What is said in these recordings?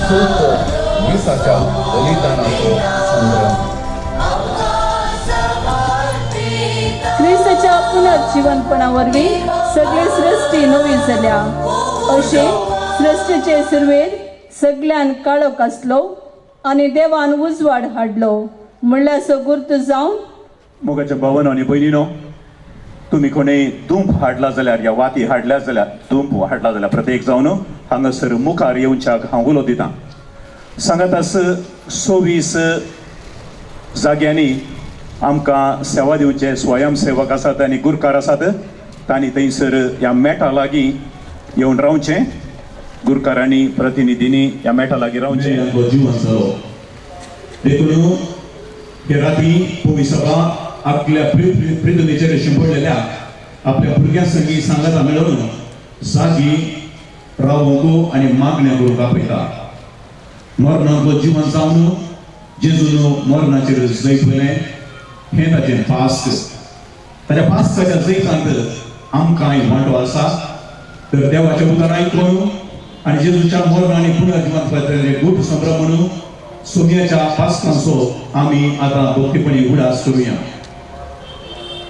चवथो मिसाच्या बलिदानाचो संभ्रम. क्रिस्ताच्या पुनर्जीवनपणा वरवीं सगळी सृश्टी नवी जाल्या. अशें सृश्टीचे सुरवेर सगल्यान काळोख आसलो आनी देवान उजवाड हाडलो म्हणल्यार सो गुर्त जावन. मोगाच्या भावानो आनी भयणीनो, तुमी कोणेय दुंप हाडला जाल्यार या वाती हाडल्या जाल्यार, दुंप हाडला जाल्यार प्रत्येक जावन हांगासर मुखार येवच्याक हांव उलो दितां. सांगातास 26 जाग्यांनी आमकां सेवा दिवचे स्वयंसेवक आसात आनी गुरकार आसात. तांणी थंयसर ह्या मेटा लागीं येवन रावचें. गुरकारांनी प्रतिनिधींनी ह्या मेटा लागीं रावचें. जिवन जालो देखून हे राती पवी सभा आपल्या प्रितमेचेर शिंपडलेल्या आपल्या भुरग्यां संगी सांगाता मेळून जागी रावंक आनी मागण्या करूंक आपयता. मरणांतलो जिवन जावन जेजून मरणाचेर जैत हें ताचें पास्क. ताच्या पास्काच्या जैतांत आमकांय वांटो आसा. तर देवाचें उतर आयकून आनी जेजूच्या मरण आनी पुनर्जिवन गूट संभ्रम म्हणून सोम्याच्या पास्कांचो आमी आतां भक्तीपणी उडास करुया.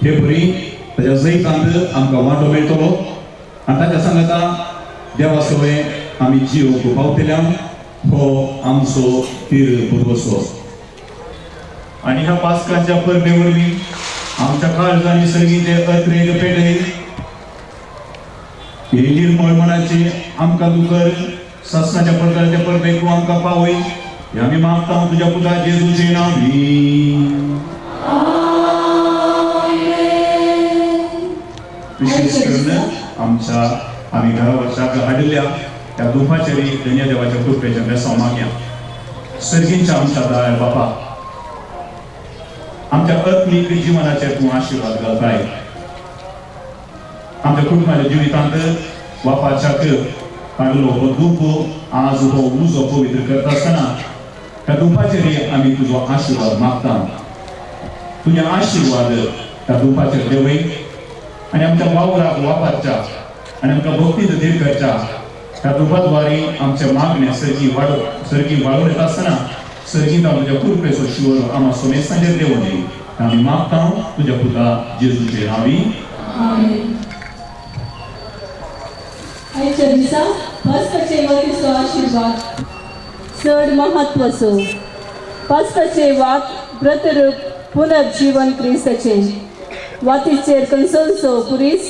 हे परी ताच्या जैतांत आमकां वांटो मेळटलो आनी ताच्या सांगाता देवा सवय आमी जिवंक पावतल्या हो आमचो तीर भरवसो. आनी ह्या पास्कांच्या परबे वरवीं आमच्या काळजांनी सर्गीचे अत्रेग पेटय हे निर्मळ मनाचे आमकां तूं कर. सासणाच्या प्रकारच्या परबेक तूं आमकां पावय हे आमी मागता तुज्या पुता जेजूचे नांवी. विशेष करून आमच्या आमी घरा वर्षाक हाडिल्ल्या त्या दुपाचेर धन्य देवाच्या कृपेच्या बेसांव मागया. सर्गींच्या आमच्या दयाळ बापा, आमच्या आत्मीक जिवनाचेर तूं आशिर्वाद घालताय. आमच्या कुटुंबाच्या जिवितांत बापाच्याक हाडलो हो दूप आज हो उजो पवित्र करता आसतना त्या दुपाचेर आमी तुजो आशिर्वाद मागता. तुजे आशिर्वाद त्या दुपाचेर देवय आनी आमच्या वावराक वापरच्या आनी आमकां भक्तीत धीर करच्या त्या दुपाद्वारे आमचे मागणे सर्गी वाडोवन येता आसतना सर्गींत तुज्या कृपेचो शिवर आमा सोमेसांचेर देवून दी. आमी मागता तुज्या पुता जेजूचे नांवी. आयच्या दिसा पास्काचे वातीचो आशिर्वाद चड महत्वाचो. पास्काचे वात व्रतरूप पुनर्जीवन क्रिस्ताचे वातीचेर कंसोलचो पुरीस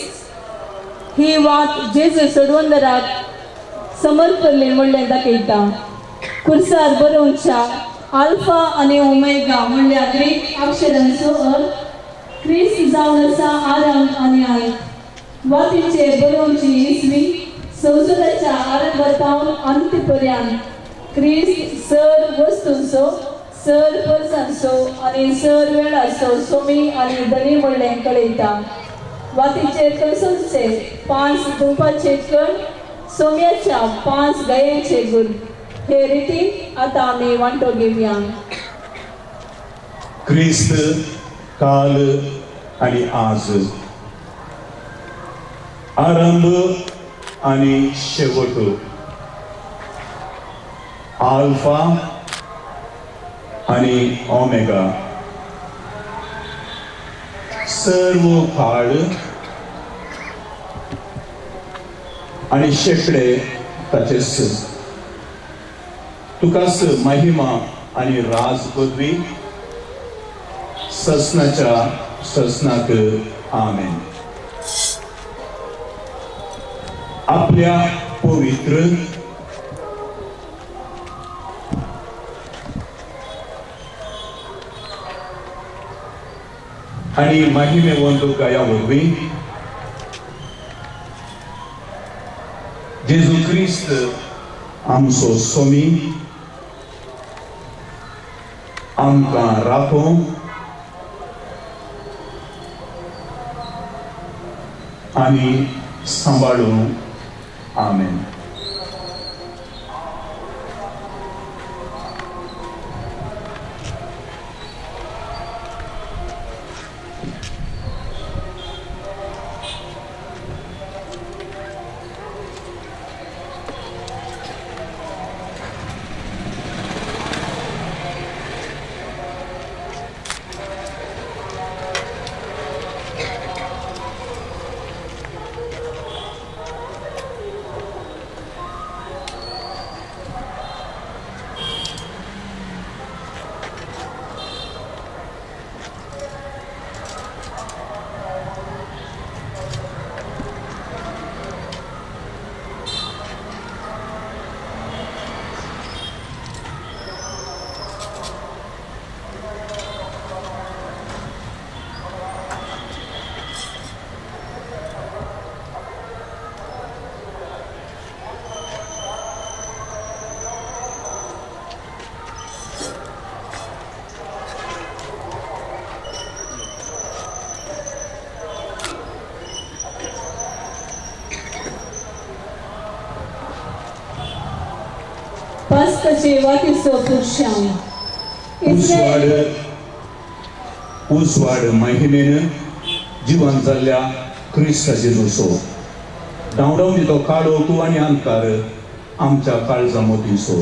ही वात जेजू सोडवंदराक समर्पल्ली म्हणलें दाखयता. कुर्सार बरोवच्या आल्फा आनी ओमेगा म्हणल्यार ग्रीक अक्षरांचो अर्थ क्रिस्त जावन आसा आरंभ आनी अंत. वातीचेर बरोवची इसवी संसदाच्या आरंभातावन अंत पर्यंत क्रिस्त सर वस्तूंचो, सर परसांचो आनी सर वेळाचो सोमी आनी धनी म्हणलें कळयता. वातीचेर कंसोलचे 5 दुपाचे कण, सोम्याच्या 5 गायांचे गुण. हे रितीन आतां आमी वांटो घेवया. क्रिस्त काल आनी आज, आरंभ आनी शेवट, आल्फा आनी ओमेगा, सर्व काळ आनी शेकडे ताचे. तुकास महिमा आनी राज पदवी ससनाच्या ससनाक. आमेन. आपल्या पवित्र आनी महिमेवंत गाया वरवीं जेजू क्रिस्त आमचो सोमी आमकां राखूं आनी सांबाळूं. आमेन. विश्वासाचे वातीचो पुरशांव. उजवाड महिमेन जिवन जाल्ल्या क्रिस्त जेजूचो धांवडावन दितो काळो तूं आनी अंधकार आमच्या काळजा मोतीचो.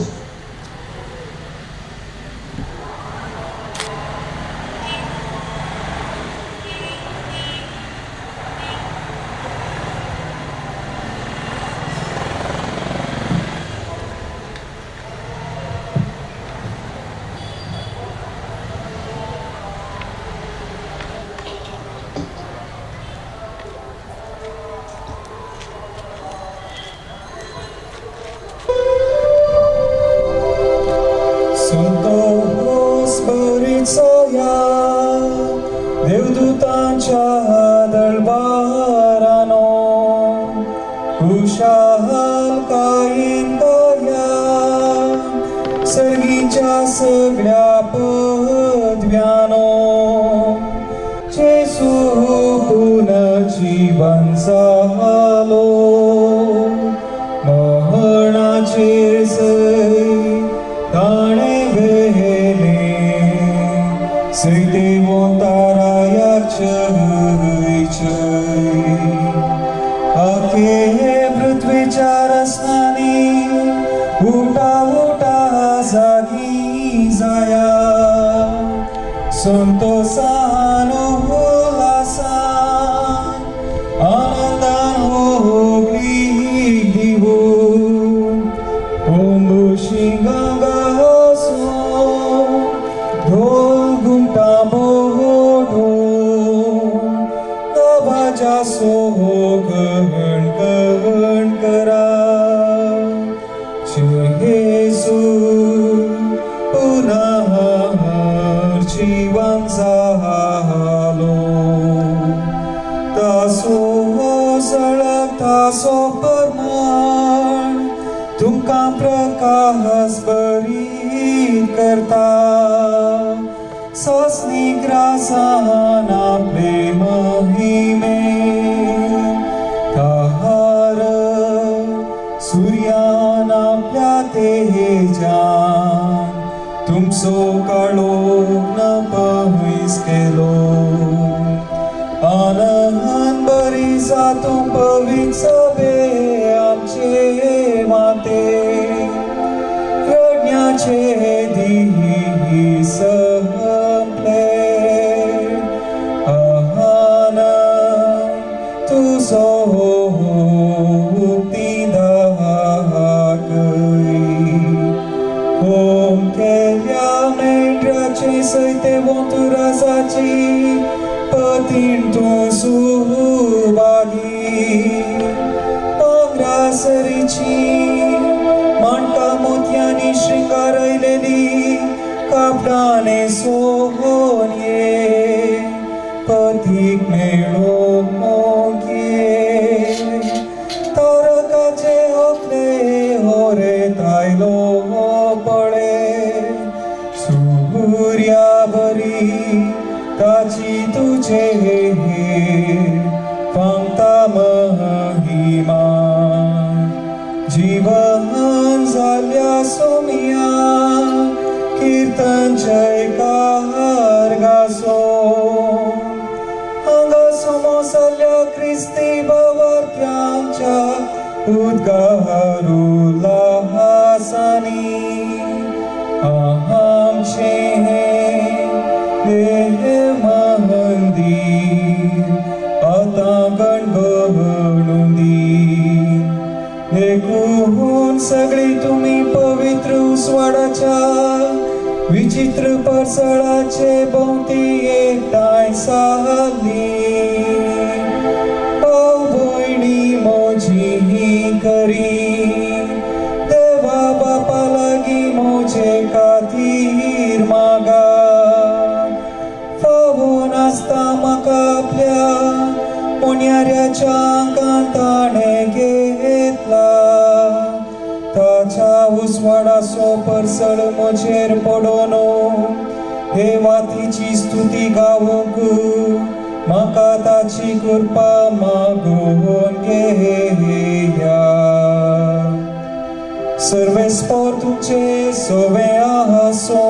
सर्वेस्पोर तुमचे सोवे आसो.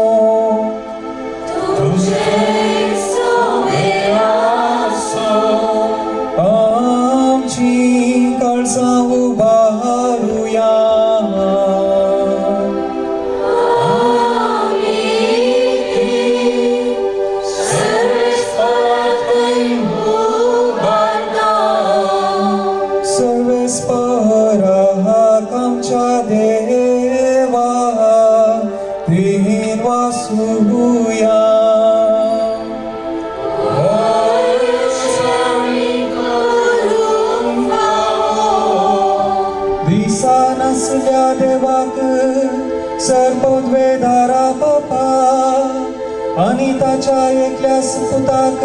तुमचे सोवे आसो. आमची काळजां उबारुया. सर्वेस्पराक आमच्या देवा धीर वासुया. दिसा नासल्या देवाक सर्वोद्वेदारा बापा आनी ताच्या एकल्या पुताक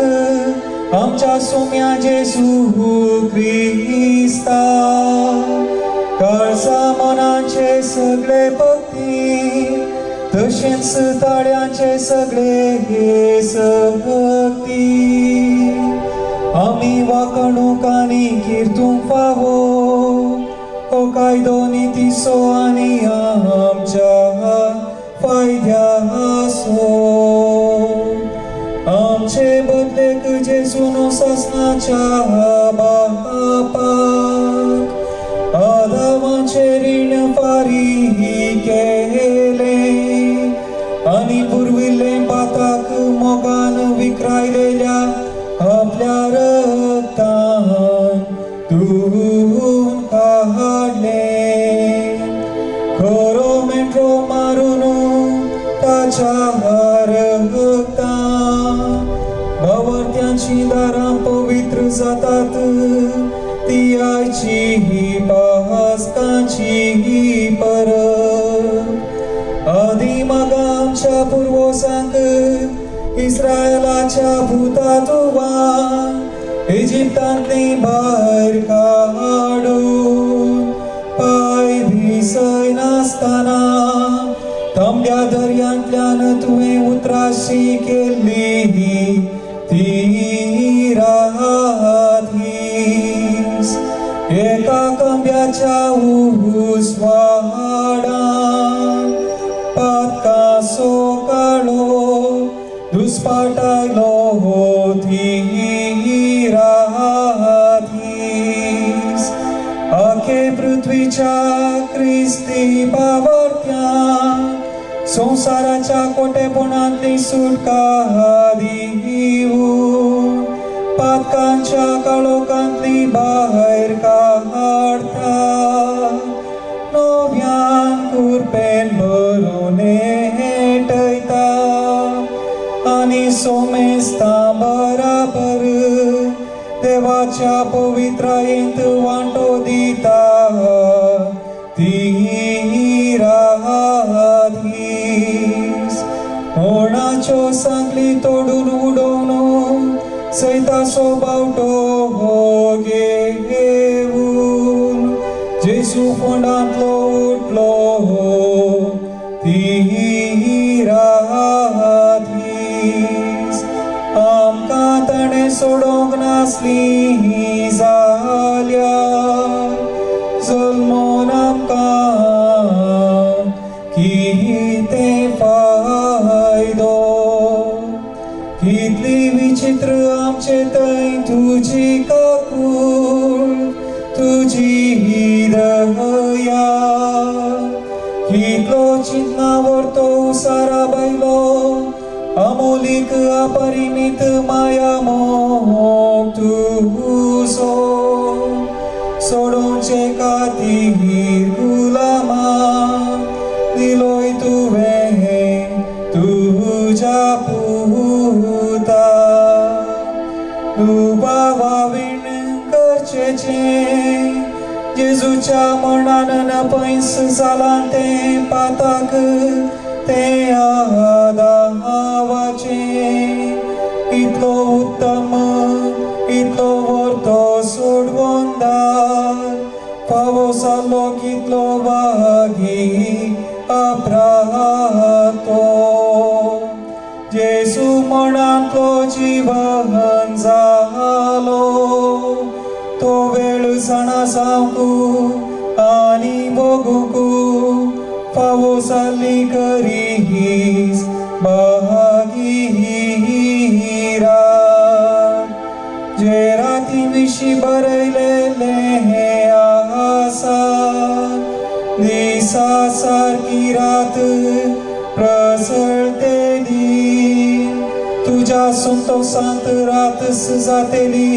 आमच्या सोम्या जेजू क्रिस्ता काळजा मनाचे सगळे भक्ती तशेंच ताळ्यांचे सगळे सक्ती आमी वाकणूक आनी किर्तूंक फावो हो कायदो नितीचो आनी आमच्या फायद्याचो. आमचे बदलेक जेजून सासणाच्या बापाक आदामाचे रीण फारीक केलें आनी पुर्विल्लें पाताक मोगान विक्रायलेल्या आपल्या रक्तान धुवून काडलें. खरो मेंढरो मारून ताच्या रक्तान भावार्थ्यांची दारां पवित्र जातात ती आयची पास्कांची परब. आदी मागा आमच्या पुर्वजांक इस्रायलाच्या भुतातुवान इजिप्तांतली भायर काडून पांय भिसयनासतना तांबड्या दर्यांतल्यान तुवें उतराशी केल्ली ती रात हीच. एका कंब्याच्या उजवाडान पातकाचो काळो दुस्पाटायलो ती रात हीच. आखे पृथ्वीच्या क्रिस्ती भावार्थ्यां संवसाराच्या कोटेपणांतली सुटका दिवन पातकांच्या काळोखांतली भायर काडता नव्यान कुरपेन भरून हेटयता आनी सोमेस्तां बराबर देवाच्या पवित्रायेंत वांटो दिता ती रात हीच. मरणाच्यो सांगली तोडून उडोवन सैताचो बावटो घेवन जेजू फोंडांतलो उठलो ती रात हीच. आमकां ताणें सोडोवंक नासली जाल्यार जल्मोन आमकां कितें फायदो. कितली विचित्र आमचे थंय तुजी काकूळ तुजी दया. कितलो चिंतना व्हरतो उसारा बायलो अमोलीक अपरिमित माया मोग तुजो. सोडोवचे खातीर गुलामा दिलोय तुवें तुज्या पुता. दुबावावीण करचें जेजूच्या मरणान नपयस जालां तें पाताक तें आदावाचें. इतलो उत्तम इतलो व्हरतो सोडवंदार फावो जाल्लो कितलो वागी अपरातो. जेजू मरणांतलो जीवन जालो तो वेळ जाणा जावंक आनी भोगूंक फावो जाल्ली करीस भागीरात जे राती विशीं बरयलेलें आसा दिसा सारकी रात प्रसळटेली तुज्या संतोशांत रात जातेली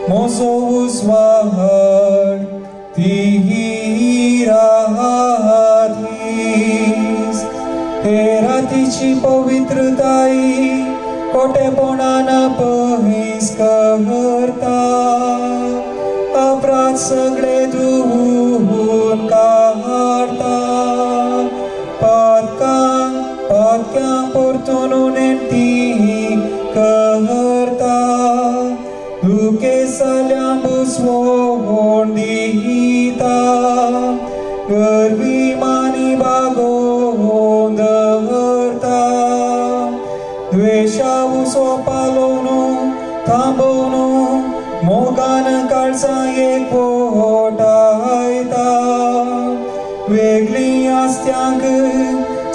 म्हजो उजवाड ती रात हीच हे रातीची पवित्रताय खोटेपणान पयस करता अपराध सगळे धुवून काडटा पातकां पातक्यां परतून नेणटी करता दुखेसल्या बुजवण दिता गर्वी मानी बागोवन दवरता द्वेशा उसो पालोवन थांबोवन मोगान काळजां एकवटायता वेगळीं आसत्यांक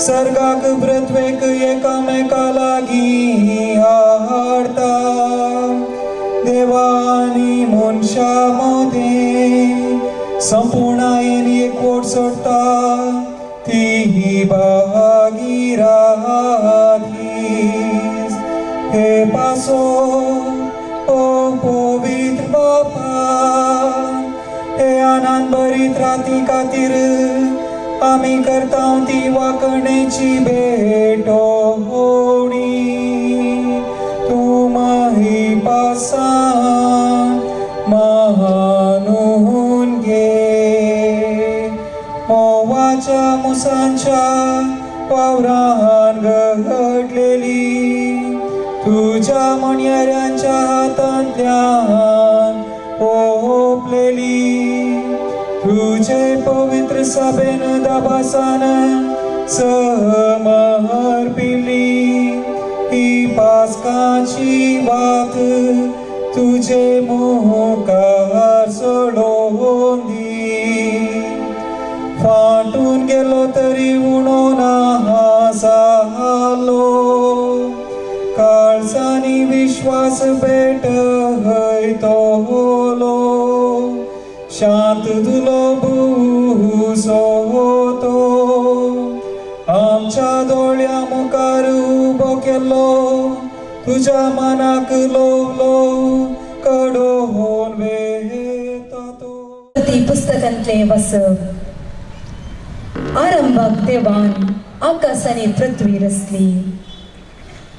सर्गाक पृथ्वेक एकामेका लागीं हाडटा देवानी मनशा मदें संपूर्णायेन एकवट सोडटा ती भागीरात हीच हे पासो ओ पवित्र बापा हे आनंद भरीत राती खातीर आमी करता ती वाकणेची भेटवणी तूं माही पासान मानून घे मोवाच्या मुसांच्या वावरान घडलेली तुज्या म्हणयाऱ्यांच्या हातांतल्यान ओंपलेली तुझे पवित्र सभेन दबासान समर्पिली ही पास्काची वात तुझे मुखार सोडोवन दी फाटून गेलो तरी उणो ना जालो काळजांनी विश्वास पेटयतलो शांत दुलो बुजो तो आमच्या दोळ्या मुखार उबो केलो तुज्या मनाक ल्हव ल्हव कडोवन वेता तो. ती पुस्तकांतलें वाचप. आरंभाक देवान आकाश आनी पृथ्वी रचली.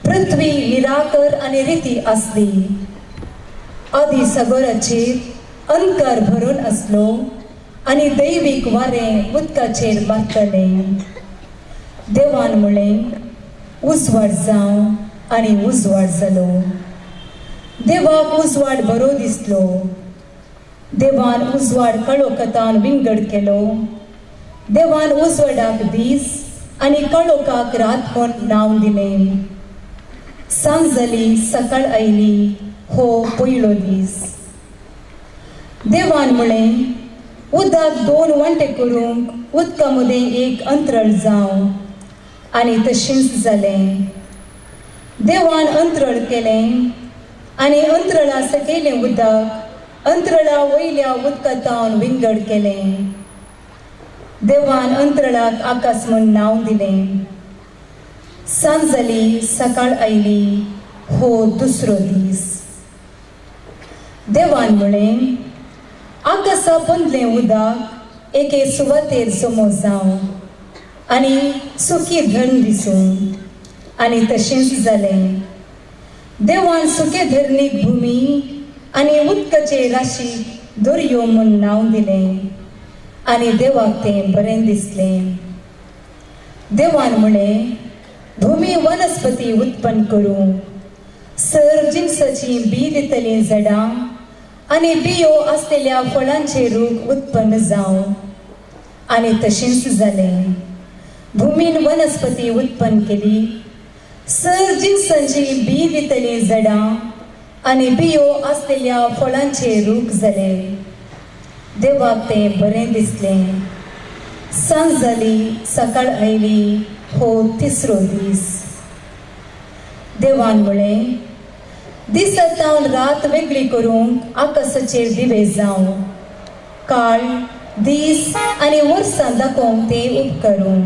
पृथ्वी निराकर आनी रिती आसली. आदी सागराचेर अंधकार भरून आसलो आनी दैवीक वारें उदकाचेर मारतालें. देवान म्हळें उजवाड जावं आनी उजवाड जालो. देवाक उजवाड बरो दिसलो. देवान उजवाड काळोखांत विंगड केलो. देवान उजवाडाक दीस आनी काळोखाक रात म्हूण नांव दिलें. सांज जाली सकाळ आयली हो पयलो दीस. देवान म्हळें उदक दोन वांटे करूंक उदका मदें एक अंतरळ जावं आनी तशेंच जालें. देवान अंतरळ केलें आनी अंतरळा सकयलें उदक अंतरळा वयल्या उदकांत विंगड केलें. देवान अंतरळाक आकाश म्हूण नांव दिलें. सांज जाली सकाळ आयली हो दुसरो दीस. देवान म्हळें आकाशा पोंदलें उदक एके सुवातेर जमो जावं आनी सुकी धरण दिसूं आनी तशेंच जालें. देवान सुके धरणीक भुमी आनी उदकाचे राशी दर्यो म्हूण नांव दिलें आनी देवाक तें बरें दिसलें. देवान म्हळें भुमी वनस्पती उत्पन्न करूं सर जिनसाचीं बी दितलीं झाडां आनी बियो आसलेल्या फळांचे रूख उत्पन्न जावं आनी तशेंच जालें. भुमीन वनस्पती उत्पन्न केली सर जिनसांची बी दितलीं झाडां आनी बियो आसलेल्या फळांचे रूख जाले. देवाक तें बरें दिसलें. सांज जाली, सकाळ आयली, हो तिसरो दीस. देवान म्हळें, दिसातावन रात वेगळी करूंक आकाशाचेर दिवे जावं, काळ दीस आनी वर्सां दाखोवंक ते उपकरूं,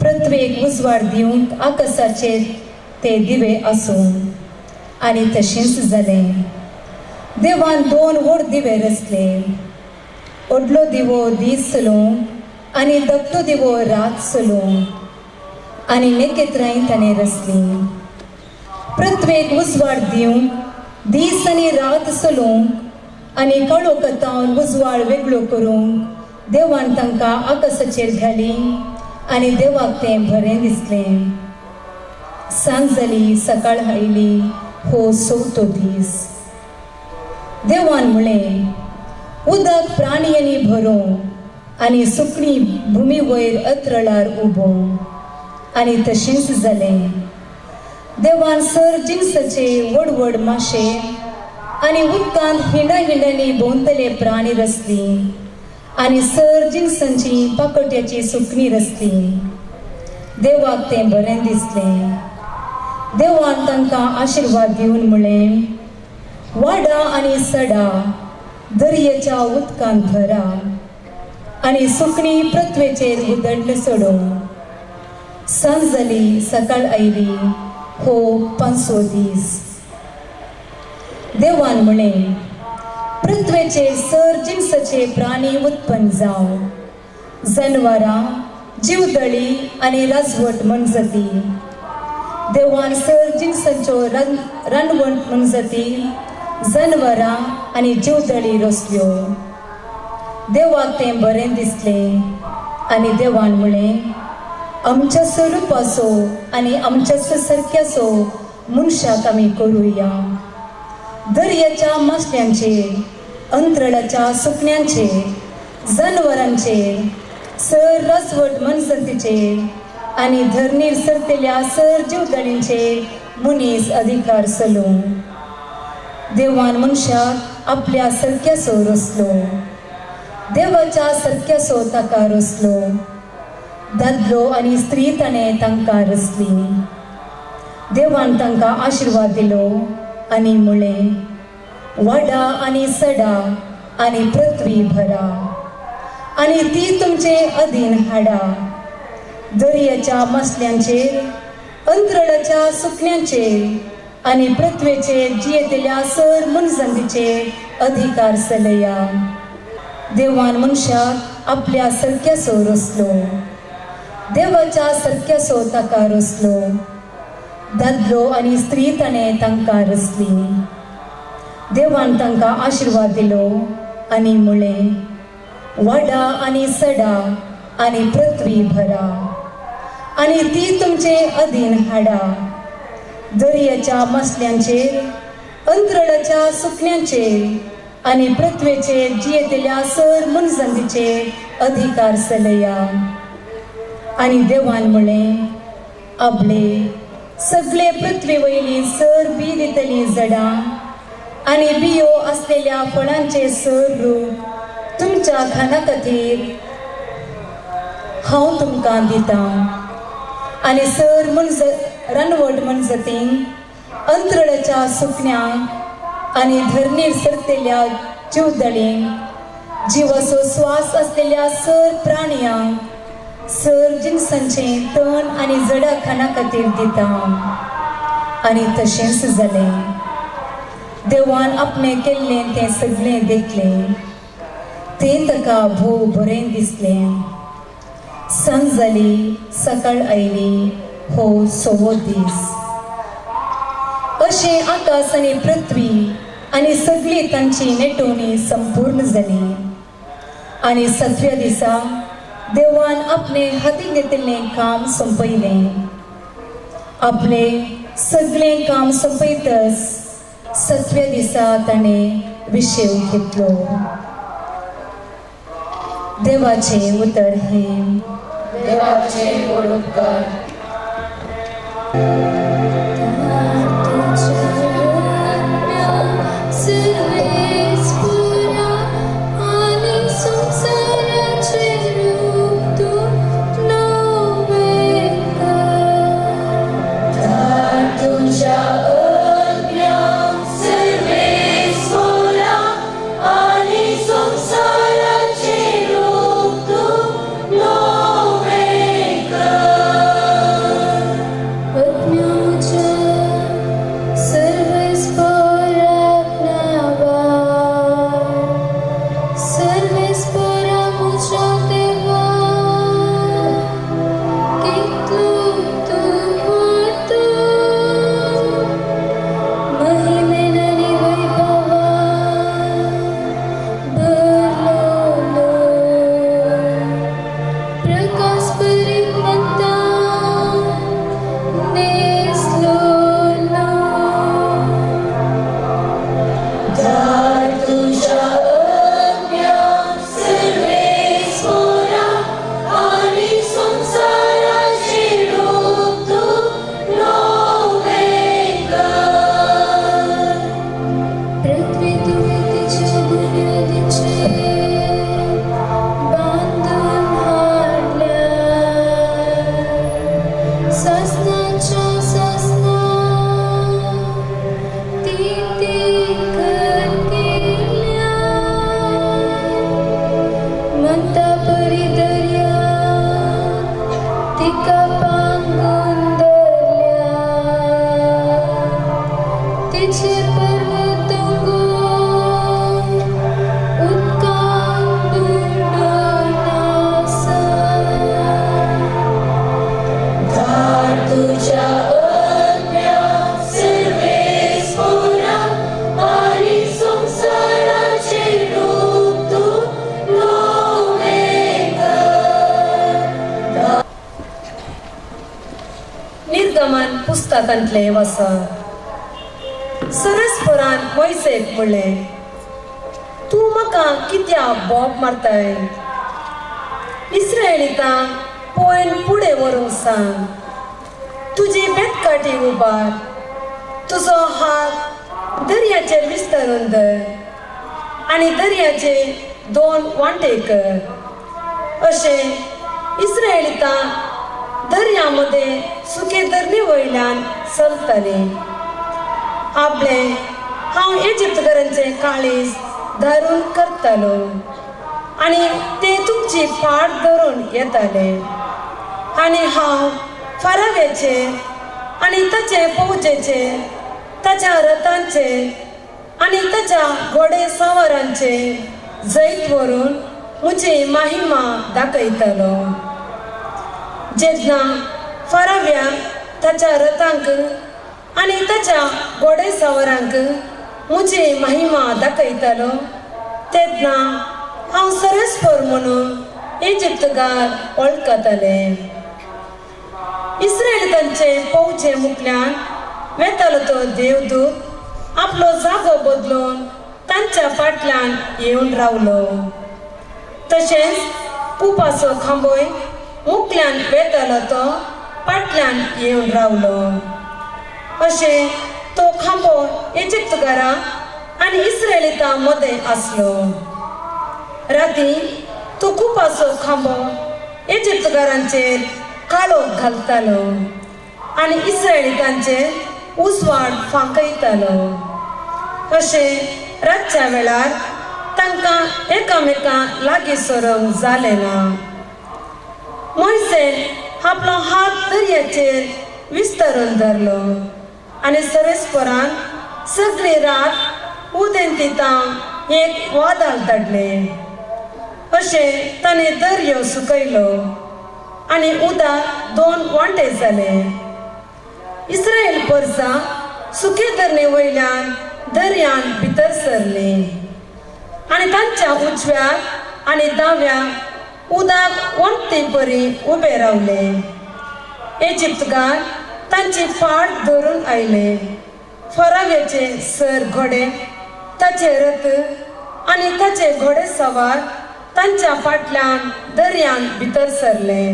पृथ्वेक उजवाड दिवंक आकाशाचेर ते दिवे आसूं. आनी तशेंच जालें. देवान दोन व्हड दिवे रचले, व्हडलो दिवो दीस चलोवंक आनी धाकटो दिवो रात चलोवंक. आनी नखेत्रांय ताणें रचलीं, पृथ्वेक उजवाड दिवंक दीस आनी रात चलोवंक आनी काळोखांतल्यान उजवाड वेगळो करूंक देवान तांकां आकाशाचेर घाली आनी देवाक तें बरें दिसलें. सांज जाली, सकाळ आयली, हो चवथो दीस. देवान म्हळें, उदक प्राण्यांनी भरों आनी सुकणीं भुमी वयर अत्रळार उबो. आनी तशेंच जालें. देवान सर जिनसाचे व्हड व्हड माशे आनी उदकांत हिंडा हिंडांनी भोंवतले प्राणी रचली आनी सर जिनसांची पाकोट्याची सुकणीं रचली. देवाक तें बरें दिसलें. देवान तांकां आशिर्वाद दिवन म्हळें, वाडा आनी सडा, दर्याच्या उदकांत भरा आनी सुकणीं पृथ्वेचेर उदडले सोडूं. सांज जाली, सकाळ आयली, हो पांचवो दीस. देवान म्हळें, पृथ्वेचेर सर जिनसाचे प्राणी उत्पन्न जावं, जनवरां, जिवदळी आनी राजवट मनजाती. देवान सर जिनसांच्यो रानवट मनजाती, जनवरां आनी जिवदळी रचल्यो. देवाक तें बरें दिसलें. आनी देवान म्हळें, आमच्या स्वरुपाचो आनी आमच्या सारक्याचो मनशाक आमी करुया. दर्याच्या मासल्यांचेर, अंतराळाच्या सुकण्यांचेर, जनवरांचेर, सर राजवट मनजातीचेर आनी धरणीर सरतल्या सर जिवदळींचेर मनीस अधिकार चलोवं. देवान मनशाक आपल्या सारक्याचो रचलो, देवाच्या सारक्याचो ताका रचलो. दादलो आनी स्त्री ताणें तांकां रचली. देवान तांकां आशिर्वाद दिलो आनी म्हळें, वाडा आनी सडा आनी पृथ्वी भरा आनी ती तुमचे अधीन हाडा. दर्याच्या मासल्यांचेर, अंतराळाच्या सुकण्यांचेर आनी पृथ्वेचेर जियेतल्या सर मनजातीचेर अधिकार चलया. देवान मनशाक आपल्या सारक्याचो रचलो, देवाच्या सारक्याचो ताका रचलो. दादलो आनी स्त्री ताणें तांकां रचली. देवान तांकां आशिर्वाद दिलो आनी म्हळें, वाडा आनी सडा आनी पृथ्वी भरा आनी ती तुमचे अधीन हाडा. दर्याच्या मासल्यांचेर, अंतराळाच्या सुकण्यांचेर आनी पृथ्वेचेर जियेतल्या सर मनजातीचेर अधिकार चलया. आनी देवान म्हळें, आपले सगळे पृथ्वे वयली सर बी दितली झाडां आनी बियो आसलेल्या फळांचे सर रूख तुमच्या खाना खातीर हांव तुमकां दितां. आनी सर रानवट मनजातींक, अंतराळाच्या सुकण्यांक आनी धरणीर सरतल्या जिवदळींक, जिवाचो स्वास आसलेल्या सर प्राण्यांक, सर जिनसांचें तण आनी जडां खाना खातीर दिता. आनी तशेंच जालें. देवान आपणें केल्लें तें सगळें देखलें, तें ताका भोव बरें दिसलें. सांज जाली, सकाळ आयली, हो सवो दीस. अशें आकाश आनी पृथ्वी आनी सगळी तांची नेटोवणी संपूर्ण जाली. आनी सातव्या दिसा देवान आपणे हातीन घेतिल्लें काम सोंपयलें. आपलें सगळें काम सोंपयतच सातव्या दिसा ताणें विशेव घेतलो. देवाचें उतर हें. देवाचे उपकार. उदेंतेचे पर्वतंगो उदकान बुडून आसा. धाड तुज्या आज्ञा सर्वेस्पोरा आनी संवसाराचें रूप तूं नवें कर. निर्गमन पुस्तकांतलें वाचन. सरस्परान मोयसेक म्हणलें, तूं म्हाका कित्याक बोब मारताय? इस्रायलितांक पळोवन फुडें व्हरूंक सांग. तुजी बेतकाठी उबार, तुजो हात दर्याचेर विस्तारून धर आनी दर्याचे दोन वांटे कर. अशें इस्रायलितां दर्या मदें सुके धरणी वयल्यान चलतालीं. आपलें हांव इजिप्तकारांचें काळीज धारून करतालो आनी ते तुमची फाट धरून येताले. आनी हांव फाराव्याचे आनी ताचे फौजेचे, ताच्या रथांचे आनी ताच्या घोडे सवारांचे जैत व्हरून म्हजी महिमा दाखयतालो. जेन्ना फाराव्याक ताच्या रथांक आनी ताच्या घोडे सवारांक म्हजी महिमा दाखयतालो तेन्ना हांव सरस्पर म्हणून इजिप्तकार वळखताले. इस्रायलितांचे फौजे मुखल्यान वेतालो तो देवदूत आपलो जागो बदलून तांच्या फाटल्यान येवन रावलो. तशेंच कुपाचो खांबोय मुखल्यान वेतालो तो फाटल्यान येवन रावलो. अशें तो खांबो इजिप्तकारां आनी इस्रायलितां मदें आसलो. राती तो कुपाचो खांबो इजिप्तकारांचेर काळोख घालतालो आनी इस्रायलितांचेर उजवाड फांकयतालो. अशें रातच्या वेळार तांकां एकामेकां लागीं सरूंक जालें ना. मोयसेन आपलो हात दर्याचेर विस्तारून धरलो आनी सरस्परान सगळी रात उदेंतितां एक वादळ धाडलें. अशें ताणें दर्यो सुकयलो आनी उदक दोन वांटे जाले. इस्रायल परसा सुके धरणे वयल्यान दर्यान भितर सरली आनी तांच्या उजव्या आनी दाव्या उदक वण्टी परी उबे रावले. इजिप्तकार तांची फाट धरून आयले. फराव्याचे सर घोडे, ताचे रथ आनी ताचे घोडे सवार तांच्या फाटल्यान दर्यान भितर सरले.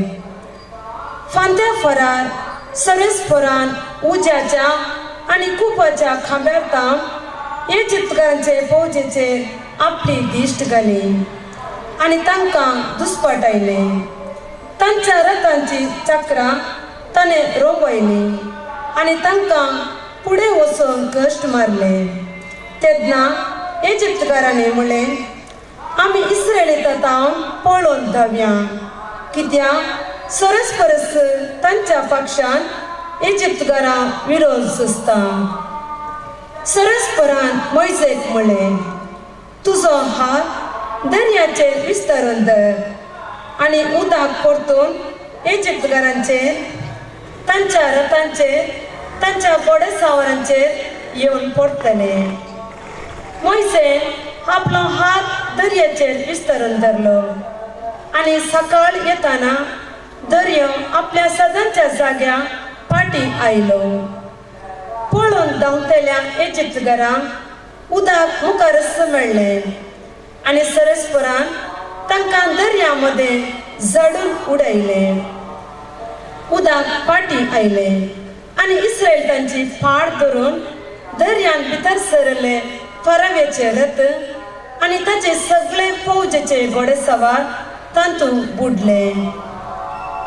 फांत्या फरार सरस्परान उज्याच्या आनी कुपाच्या खांब्यार तावन इजिप्तकारांचे फौजेचेर आपली दिश्ट घाली आनी तांकां दुस्पाटायले. तांच्या रथांची चक्रां ताणें रोंबयली आनी तांकां फुडें वचून कश्ट मारले. तेन्ना इजिप्तकारांनी म्हणलें, आमी इस्रायलितां तावन पळोवन धांवया, कित्याक सरस्परस तांच्या पक्षान इजिप्तकारां विरोध सोंसता. सरस्परान मोयसेक म्हणलें, तुजो हात दर्याचेर विस्तारून धर आनी उदक परतून इजिप्तकारांचेर, तांच्या रथांचेर, तांच्या घोडेसावरांचेर येवन पडटले. मोयसेन आपलो हात दर्याचेर विस्तारून धरलो आनी सकाळ येताना दर्यो आपल्या सदांच्या जाग्या फाटीं आयलो. पळोवन धांवतल्या इजिप्तकारांक उदक मुखारच मेळ्ळें आनी सरस्परान तांकां दर्या मदें झडून उडयलें. उदक फाटीं आयलें आनी इस्रायल तांची फाट धरून दर्यान भितर सरले. फराव्याचे रथ आनी ताचे सगळे फौजेचे घोडेसवार तातूंत बुडले.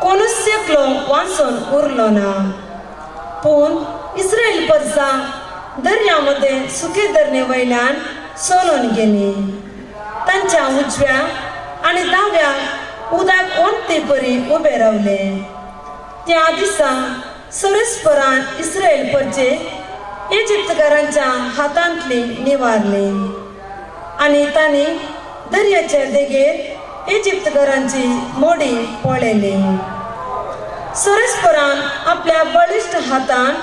कोणूच एकलो वांचून उरलो ना. पूण इस्रायल परसा दर्या मदें सुके धरणे वयल्यान चलून गेली. तांच्या उजव्या आनी दाव्या उदक वण्टी परी उबे रावले. त्या दिसा सरस्परान इस्रायल परचे इजिप्तकारांच्या हातांतली निवारली आनी तांणी दर्याचे देगेर इजिप्तकारांची मोडी पळयली. सरस्परान आपल्या बळिश्ट हातान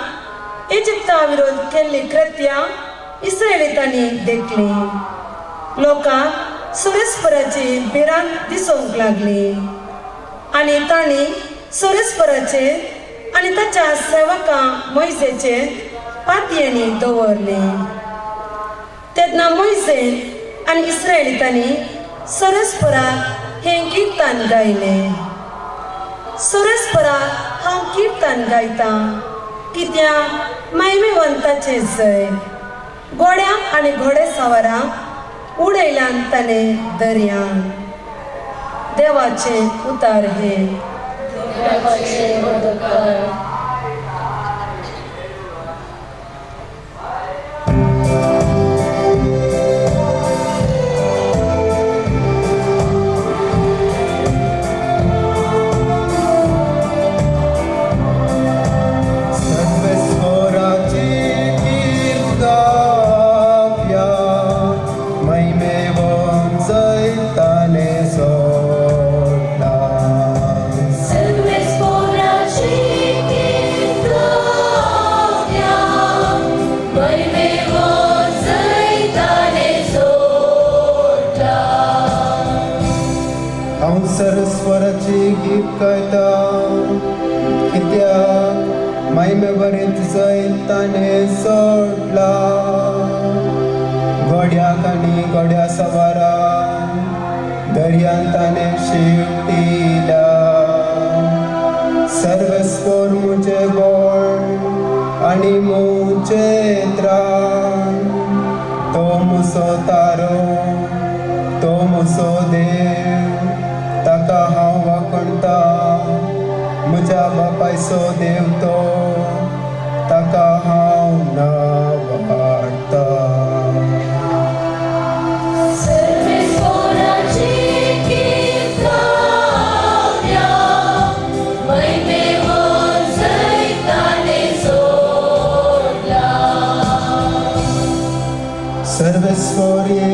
इजिप्ता विरोध केल्ली कृत्या इस्रायलितांनी देखली. लोकांक सरस्पराची भिरांत दिसूंक लागली आनी तांणी सरस्पराचेर आनी ताच्या सेवकां मोयसेचेर पातयेणी दवरली. तेन्ना मोयसेन आनी इस्रायलितांनी सरस्पराक हें किर्तन गायलें. सरस्पराक हांव किर्तन गायतां कित्याक मायमेवंताचें जय घोड्या आनी घोडे सवारांक उडयल्यान ताणें दर्यान. देवाचें उतार हें. सरस्वराची गीत गायता कित्याक मायमे बरेंच जैताने सोडला. घोड्याक आनी घोड्या सवारान दर्यान ताणें शेवटिला. सर्वस्वर म्हजें बळ आनी म्हजें त्राण, तो म्हजो तारो, तो म्हजो देव, ताका हांव वाखणता. म्हज्या बापायचो देव तो, ताका हांव नांव हाडटा. सर्वेस्वरे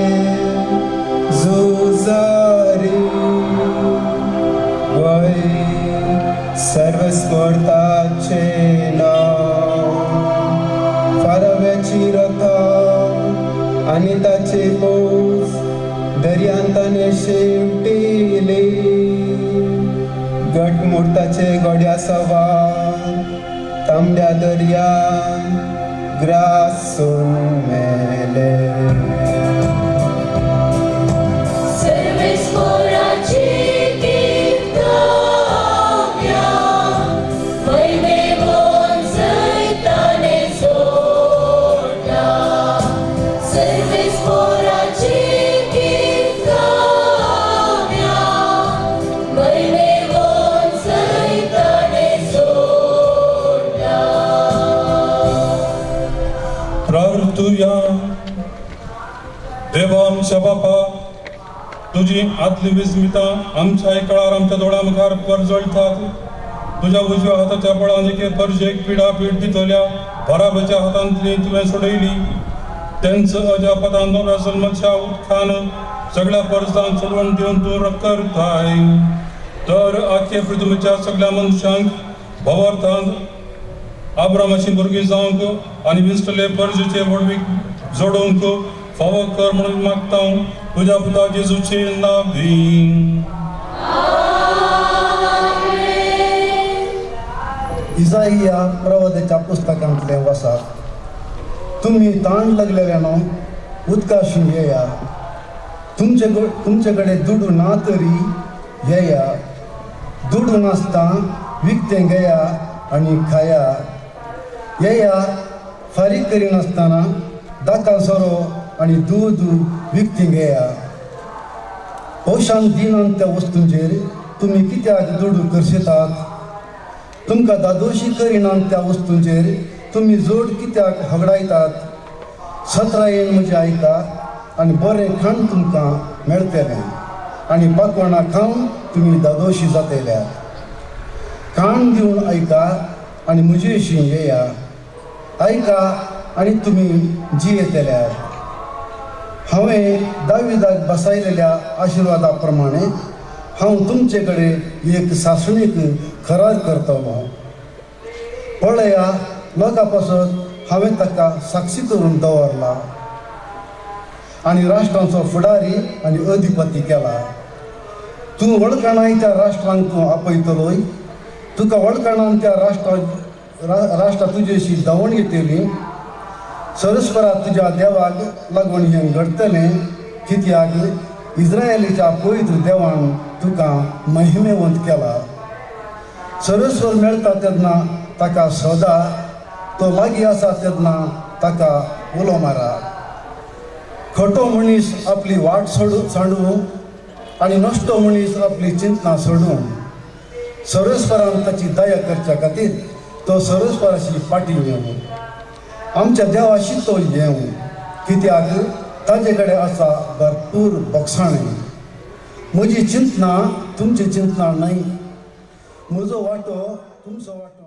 झुजारी वय सर्वस्मर्ताचे नांव. फाराव्याची रथा आनी ताचे बोस दर्यान ताणें शेवटिले. गटमुर्ताचे घोड्या सवार तांबड्या दर्यान ग्रासून मेले. देवा आमच्या बापा, तुजी आदली विस्मितां आमच्या काळार आमच्या दोळ्या मुखार परजळटात. तुज्या उजव्या हाताच्या बळान एके परजेक पिडा पीड दितल्या बराबरच्या हातांतली तुवें सोडयली. तेंच अजापतान नव्या जल्माच्या उदकान सगळ्या परजांक सोडवण दिवन तूं करताय. तर आख्खे पृथ्वीच्या सगळ्या मनशांक भवार्थान आब्रामाची भुरगीं जावंक आनी विसरले परजेचे व्हडवीक जोडोवंक फावो कर म्हणून मागता तुज्या पुता जेजूचे नांवी. इजाइया प्रवादाच्या पुस्तकांतलें वसात. तुमी ताण लागलेल्यानो उदकाशी येया, तुमचे कडेन दुडू ना तरी येया, दुडू नासता विकतें घेया आनी खाया. येया फारीक करिनासतना दाका सोरो आनी दूद विकतीं घेया. पोशान दिनात त्या वस्तूंचेर तुमी कित्याक दुडू करशेतात? तुमकां दादोशी करिनात त्या वस्तूंचेर तुमी जोड कित्याक हगडायतात? सत्रायेन म्हजें आयका आनी बरें खाण तुमकां मेळटलें आनी पाकवणां खावन तुमी दादोशी जातल्या. कान दिवन आयका आनी म्हजे विशीं येया. आयका आनी तुमी जियेतल्यात. हांवें दाविदाक बसायलेल्या आशिर्वादा प्रमाणे हांव तुमचे कडेन एक सासणीक करार करतलो. पळया, लोकां पासत हांवें ताका साक्षी करून दवरला आनी राष्ट्रांचो फुडारी आनी अधिपती केला. तूं वळखणाय त्या राष्ट्रांक तूं आपयतलोय, तुका वळखणान त्या राष्ट्रां तुजेशी धांवण घेतली. सरस्परा तुज्या देवाक लागून हें घडटलें, कित्याक इस्रायलीच्या पवित्र देवान तुका महिमेवंत केला. सरस्वर मेळटा तेन्ना ताका सोदा, तो लागीं आसा तेन्ना ताका उलो मारा. खोटो मनीस आपली वाट सांडू आनी नश्टो मनीस आपली चिंतना सोडून सरस्वरान ताची दया करच्या खातीर तो सरस्वराशी फाटीं येवं, आमच्या देवाशी तो येवं, कित्याक ताजे कडेन आसा भरपूर बक्षाणें. म्हजी चिंतना तुमची चिंतना न्हय, म्हजो वांटो तुमचो वांटो.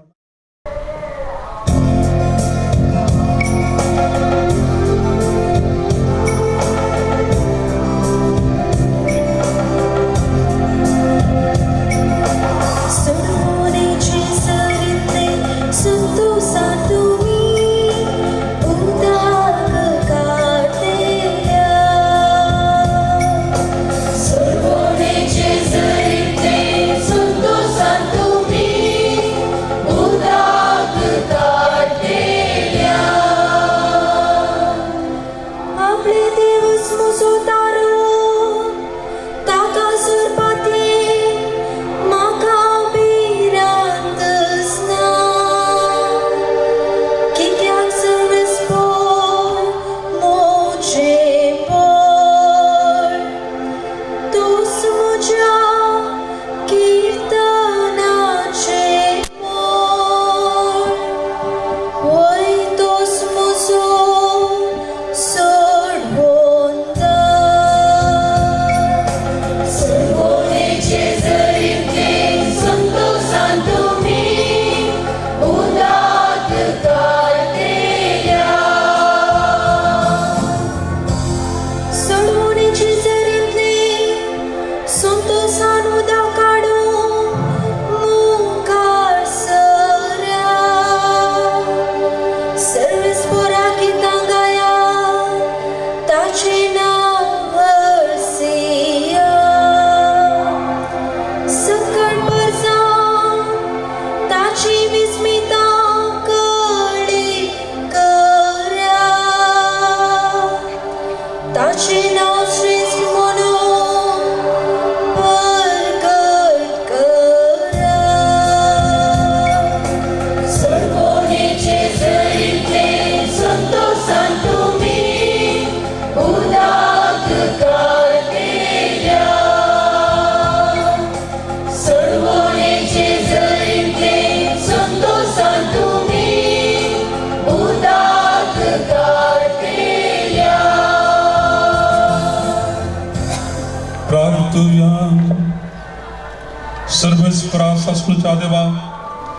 सर्वेस्परा देवा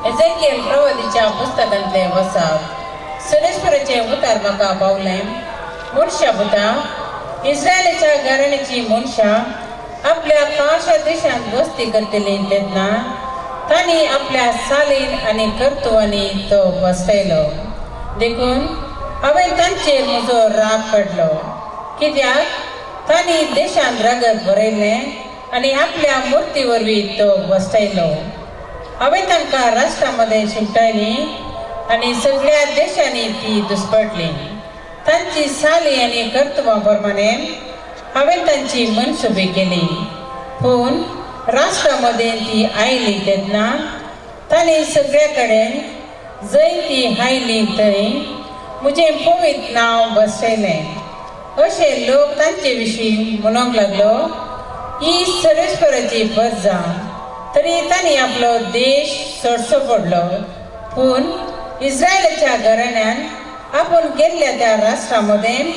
एझेकियल प्रवादीच्या पुस्तकांतले वसाप सर्वेस्पराचे उतार म्हाका पावलें. मनशा पुता, इस्रायलाच्या घराण्याची मनशां आपल्या खाशा देशांत वस्ती करतली तेन्ना तांणी आपल्या सालीन आनी कर्तुवांनी तो बसयलो. देखून हांवें तांचेर म्हजो राग काडलो, कित्याक तांणी देशांत रगत बरयलें आनी आपल्या मुर्ती वरवीं तो बसयलो. हांवें तांकां राष्ट्रां मदें शिंपटायली आनी सगळ्या देशांनी ती दुस्पटली. तांची साली आनी कर्तुबां प्रमाणे हांवें तांची मनसुबी केली. पूण राष्ट्रां मदें ती आयली तेन्ना तांणी सगळ्या कडेन जंय ती आयली थंय म्हजें पवित्र नांव बसयलें. अशे लोक तांचे विशीं म्हणूंक लागलो, ही सर्वेस्पराची प्रजा. तरी तांणी आपलो देश सोडचो पडलो. पूण इस्रायलाच्या घराण्यान आपूण गेल्ल्या त्या राष्ट्रां मदें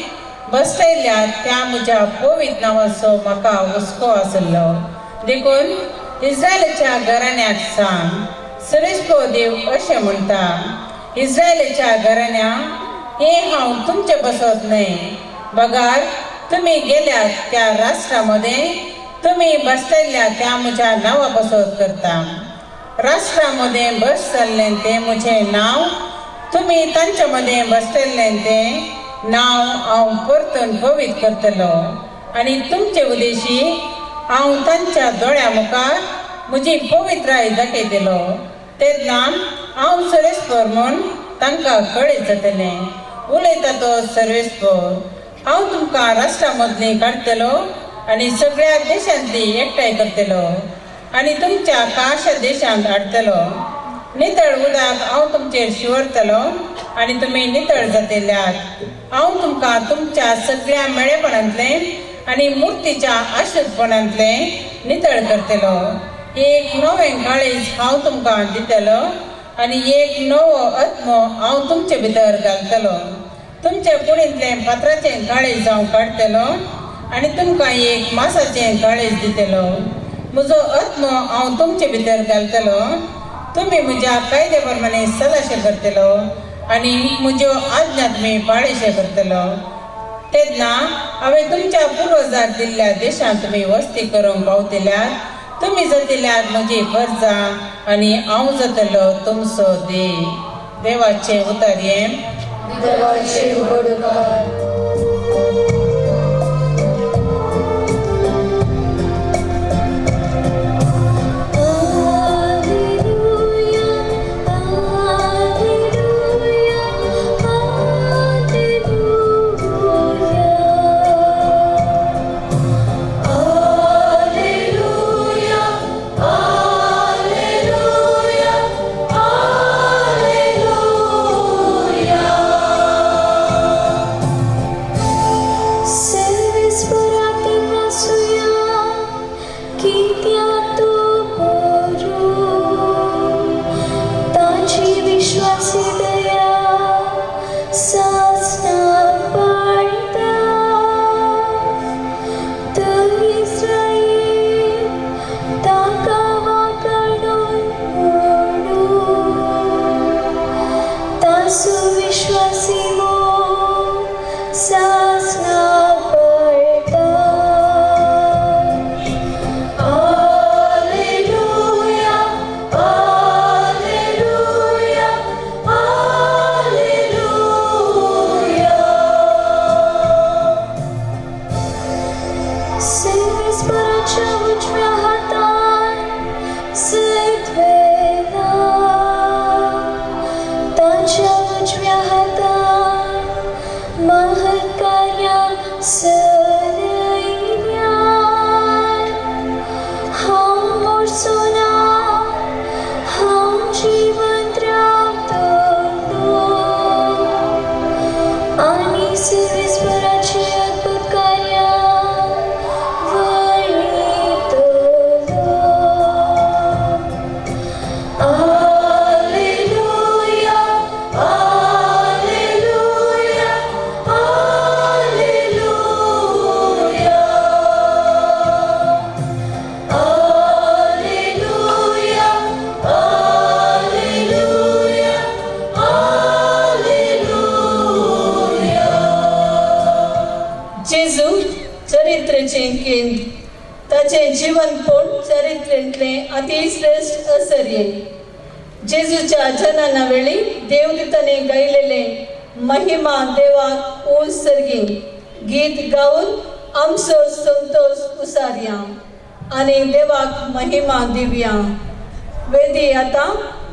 बसयल्ल्या त्या म्हज्या पवित्र नांवाचो म्हाका हुस्को आसलो. देखून इस्रायलाच्या घराण्याक सांग, सर्वेस्पर देव अशें म्हणटा, इस्रायलाच्या घराण्या हें हांव तुमचे बसत न्हय, बगार तुमी गेल्यात त्या राष्ट्रा मदें तुमी बसतल्या त्या म्हज्या नांवा बसत करता. राष्ट्रा मदें बस जाल्लें तें म्हजें नांव, तुमी तांच्या मदें बसतलें तें नांव हांव परतून पवित्र करतलो आनी तुमचे उदेशी हांव तांच्या दोळ्या मुखार म्हजी पवित्राय दाखयतलो. तेन्ना हांव सर्वेस्पर म्हूण तांकां कळीत जातलें. उलयता तो सर्वेस्पर. हांव तुमकां राष्ट्रा मदलीं काडटलो आनी सगळ्या देशांतली एकठांय करतलो आनी तुमच्या काश देशांत हाडटलो. नितळ उदक हांव तुमचेर शिंवरतलो आनी तुमी नितळ जातल्यात. हांव तुमकां तुमच्या सगळ्या मेळेपणांतलें आनी मुर्तीच्या आशुतपणांतलें नितळ करतलो. एक नवें काळीज हांव तुमकां दितलो आनी एक नवो आत्मो हांव तुमचे भितर घालतलो. तुमच्या कुडींतलें फातराचें काळीज हांव काडटलो आनी तुमकां एक मासाचें काळीज दितलो. म्हजो आत्मो हांव तुमचे भितर घालतलो. तुमी म्हज्या कायद्या प्रमाणे सलाशे करतलो आनी म्हज्यो आज्ञा तुमी पाळेशे करतलो. तेन्ना हांवें तुमच्या पुर्वजाक दिल्ल्या देशांत तुमी वस्ती करूंक पावतल्यात. तुमी जातल्यात म्हजी परजा आनी हांव जातलो तुमचो देव. देवाचें उतर हें. देवाचे व्हडकार. अतिश्रेष्ठ असर्ये जेजूच्या जनना वेळी देवदूताने गायलेले महिमा देवाक उत्सर्गी गीत गावन आमचो संतोष उसारया आनी देवाक महिमा दिवया. वेदी आतां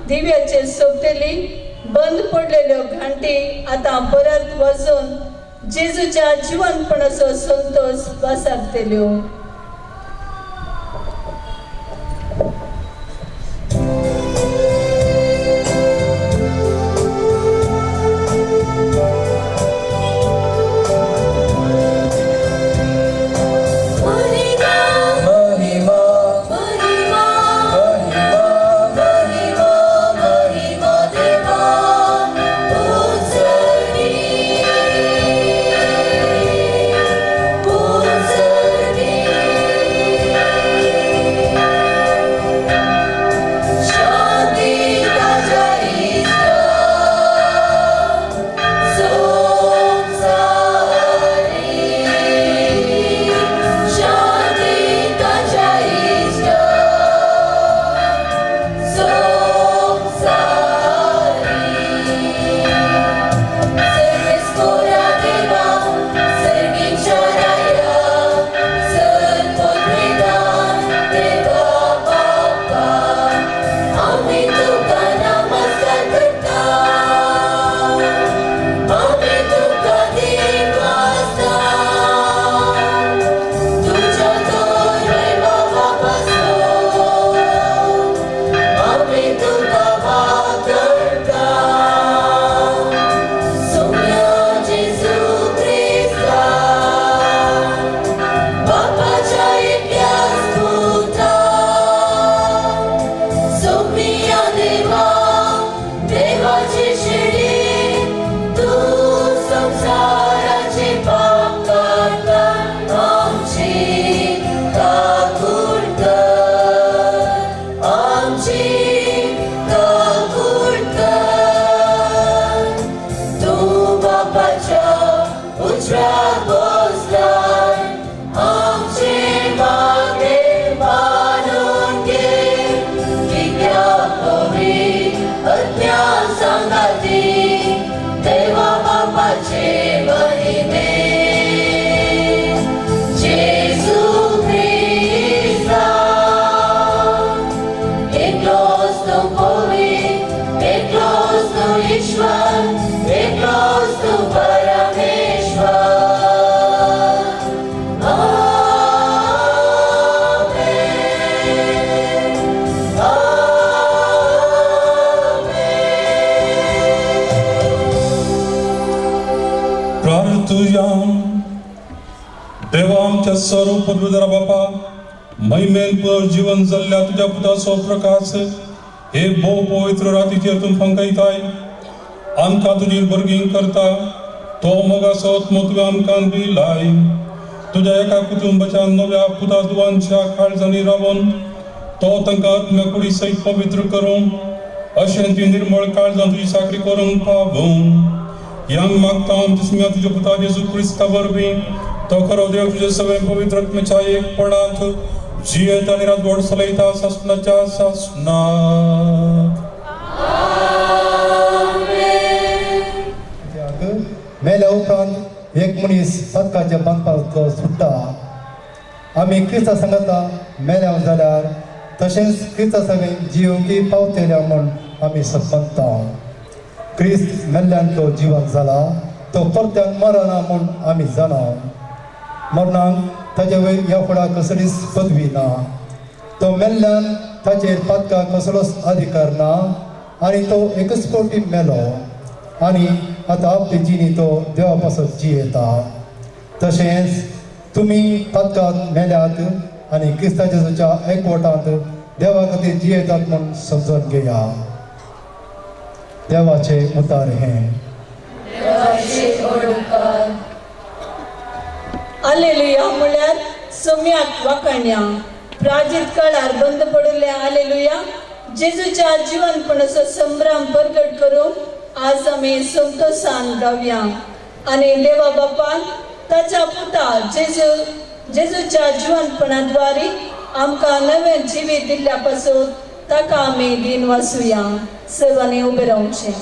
दिव्याचे सोबतेली बंद पडलेल्यो घांटी आतां परत वाजून जेजूच्या जिवनपणाचो संतोष पसारतल्यो. महिमा. आसुया. देवा आमच्या सर्व पदवीधरा बापा, महिमेन पुनर्जीवन जाल्ल्या तुज्या पुताचो प्रकाश हे भोव पवित्र रातीचेर तूं फांकायताय. आमकां तुजी भुरगीं करता तो मोगाचो आत्मो तुवें आमकां दिलाय. तुज्या एका कुटुंबाच्या नव्या पुता दुवांच्या काळजांनी रावन तो तांकां आत्म्या कुडी सयत पवित्र करूं, अशें ती निर्मळ काळजां तुजी चाकरी करूंक पावूं. ह्यांग मागता आमच्या सुम्या तुज्या पुता जेजू क्रिस्ता वरवीं, तो खरो देव तुजे सगळें पवित्र आत्म्याच्या एकपणांत जियेत आनी रातभर चलयता सासणाच्या सासणात. मेल्या उपरांत एक मनीस पातकाच्या बांदपाचो सुट्टा. आमी क्रिस्ता सांगता मेल्या जाल्यार तशेंच क्रिस्ता सगळें जिवंकी पावतल्या म्हूण आमी समजता. क्रिस्त मेल्ल्यान तो जिवन जाला, तो परत्यान मरना म्हूण आमी जाणा. मरणाक ताजे वयर ह्या फुडार कसलीच पदवी ना. तो मेल्ल्यान ताचेर पातकाक कसलोच अधिकार ना आनी तो एकच फावटी मेलो आनी आतां आपली जिणी तो देवा पासत जियेता. तशेंच तुमी पातकात मेल्यात आनी क्रिस्ता जेजूच्या एकवटांत देवा खातीर जियेतात म्हूण समजून घेया. देवाचे उतार हें. आलेलुया म्हळ्यार सोम्याक वाखाण्या. प्राचीन काळार बंद पडिल्ल्या आलेलुया जेजूच्या जिवनपणाचो संभ्रम प्रगट करून आज आमी संतोशान गावया. आनी देवा बापान ताच्या पुता जेजूच्या जिवनपणाद्वारे आमकां नवें जिवीत दिल्ल्या पासून ताका आमी दिन वाचुया. सर्वांनी उबें रावचें.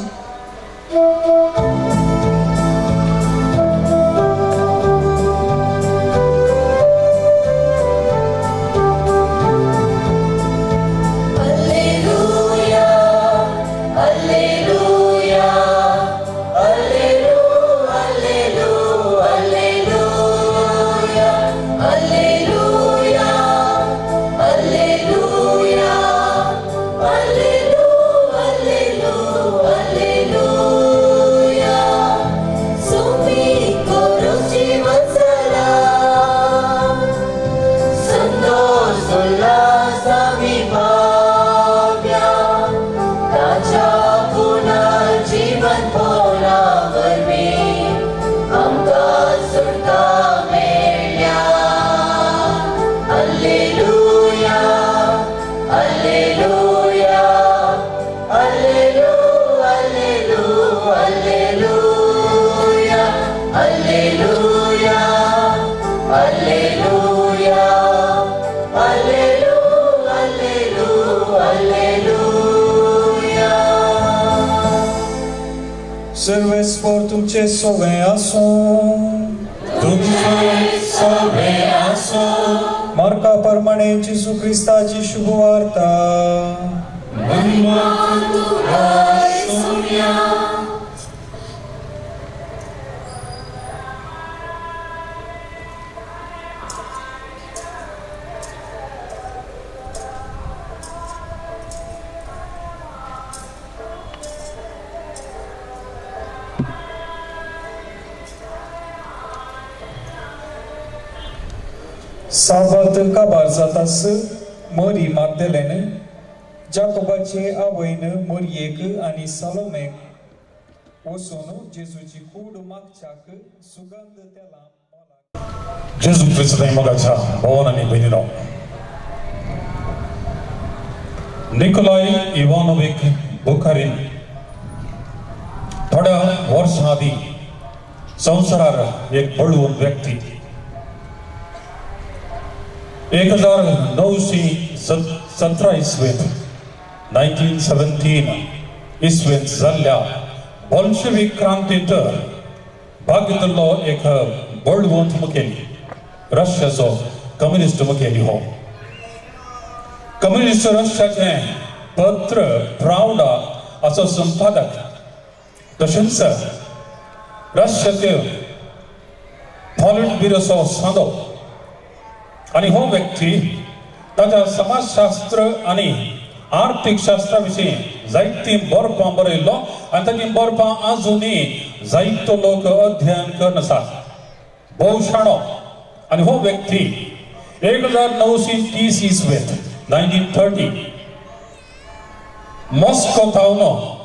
सर्वेस्पर तुमचे सवे आसूं. तुमचे सवे आसूं. मार्का प्रमाणे जेजू क्रिस्ताची शुभवार्ता. महिमा तुका सोम्या. साबात काबार जातास मरी मागदेलेन जाकोबाचे आवयन मरयेक आनी सालोमेक वचून जेजूची कूड मागच्याक सुगंध तेलां. जेजू क्रिस्त मोगाच्या भवन आनी भयणीनो, निकोलाय इवानोविक बुखारीन थोड्या वर्सां आदीं संवसारार एक बळवंत व्यक्ती 1917 इसवेंत 1917 इसवेंत जाल्ल्या बोल्शेविक क्रांतींत भाग घेतिल्लो एक बळवंत मुखेली, रशियाचो कम्युनिस्ट मुखेली. हो कम्युनिस्ट रशियाचें पत्र प्रावडा हाचो संपादक, तशेंच रशियाचे पॉलिट ब्युरोचो सांदो. आनी हो व्यक्ती ताच्या समाजशास्त्र आनी आर्थीक शास्त्रा विशीं जायतीं बरपां बरयल्लो आनी ताचीं बरपां आजुनूय जायतो लोक अध्ययन करन आसात. भोव शाणो आनी हो व्यक्ती 1930 इसवेंत 1930 मॉस्को थावन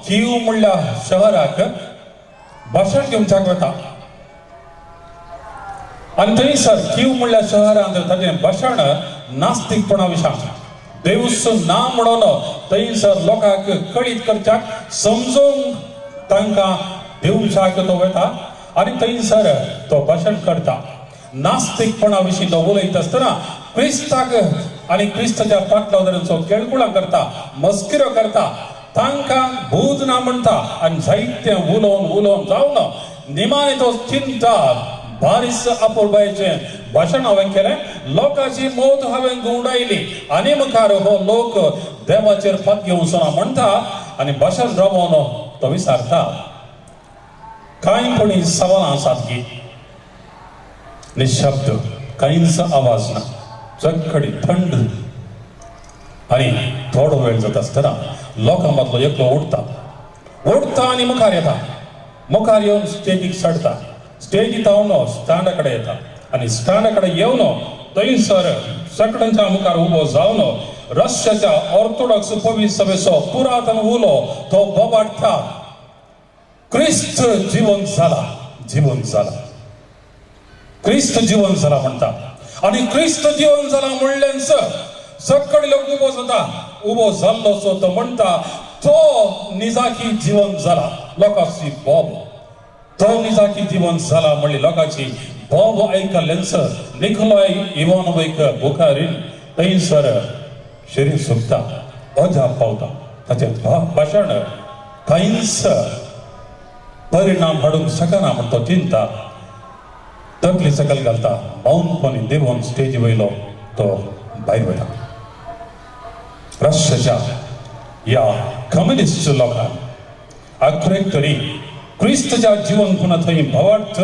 कीव म्हणल्या शहराक भाशण दिवच्याक वता आनी थंयसर कीव म्हणल्या शहरांत ताचें भाशण नास्तिकपणा विशां देवूस ना म्हणून थंयसर लोकांक कळीत करच्याक समजूंक तांकां दिवच्याक तो वता आनी थंयसर तो भाशण करता. नास्तिकपणा विशीं तो उलयत आसतना क्रिस्ताक आनी क्रिस्ताच्या पाटलावदरांचो केळकुळां करता, मस्किरो करता, तांकां भूत ना म्हणटा आनी जायतें उलोवन उलोवन जावन निमाणें तो चिंता बारीस अपुरबायेचें भाशण हांवें केलें, लोकांची मौत हांवें घुंवडायली आनी मुखार हो लोक देवाचेर फात घेवचो ना म्हणटा आनी भाशण रावोन तो विसारता. कांय कोणी सवालां आसात की निशब्द, कांयच आवाज ना, चकडी थंड आनी थोडो वेळ जाता आसतना लोकां मदलो एकलो उठता, उठता आनी मुखार येता, मुखार येवन स्टेजीक चडटा, स्टेजी थावन स्टँडा कडेन येता आनी स्टँडा कडेन येवन थंयसर सगळ्यांच्या मुखार उबो जावन रशियाच्या ऑर्थोडॉक्स पवित्र सभेचो पुरातन उलो तो बोबाटता, क्रिस्त जिवन जाला, जिवन जाला, क्रिस्त जिवन जाला म्हणटा आनी क्रिस्त जिवन जाला म्हणलेंच सगळे लोक उबो जाता. उबो जाल्लो सो तो म्हणटा तो निजाकी जिवन जाला, लोकांची बोब, तो निजाकी जिवन जाला म्हणली लोकांची बोब आयकल्लेंच निकोलाय इवानोविक बुखारीन थंयसर शरीर सुकता, अजाप पावता. ताचें भाशण कांयच परिणाम हाडूंक शकना म्हण तो चिंता, तकली सकल घालता, मौनपणी देवून स्टेजी वयलो तो भायर वयता. रशियाच्या ह्या कम्युनिस्ट लोकांक अखरेक तरी क्रिस्तच्या जिवनपणा थंय भावार्थ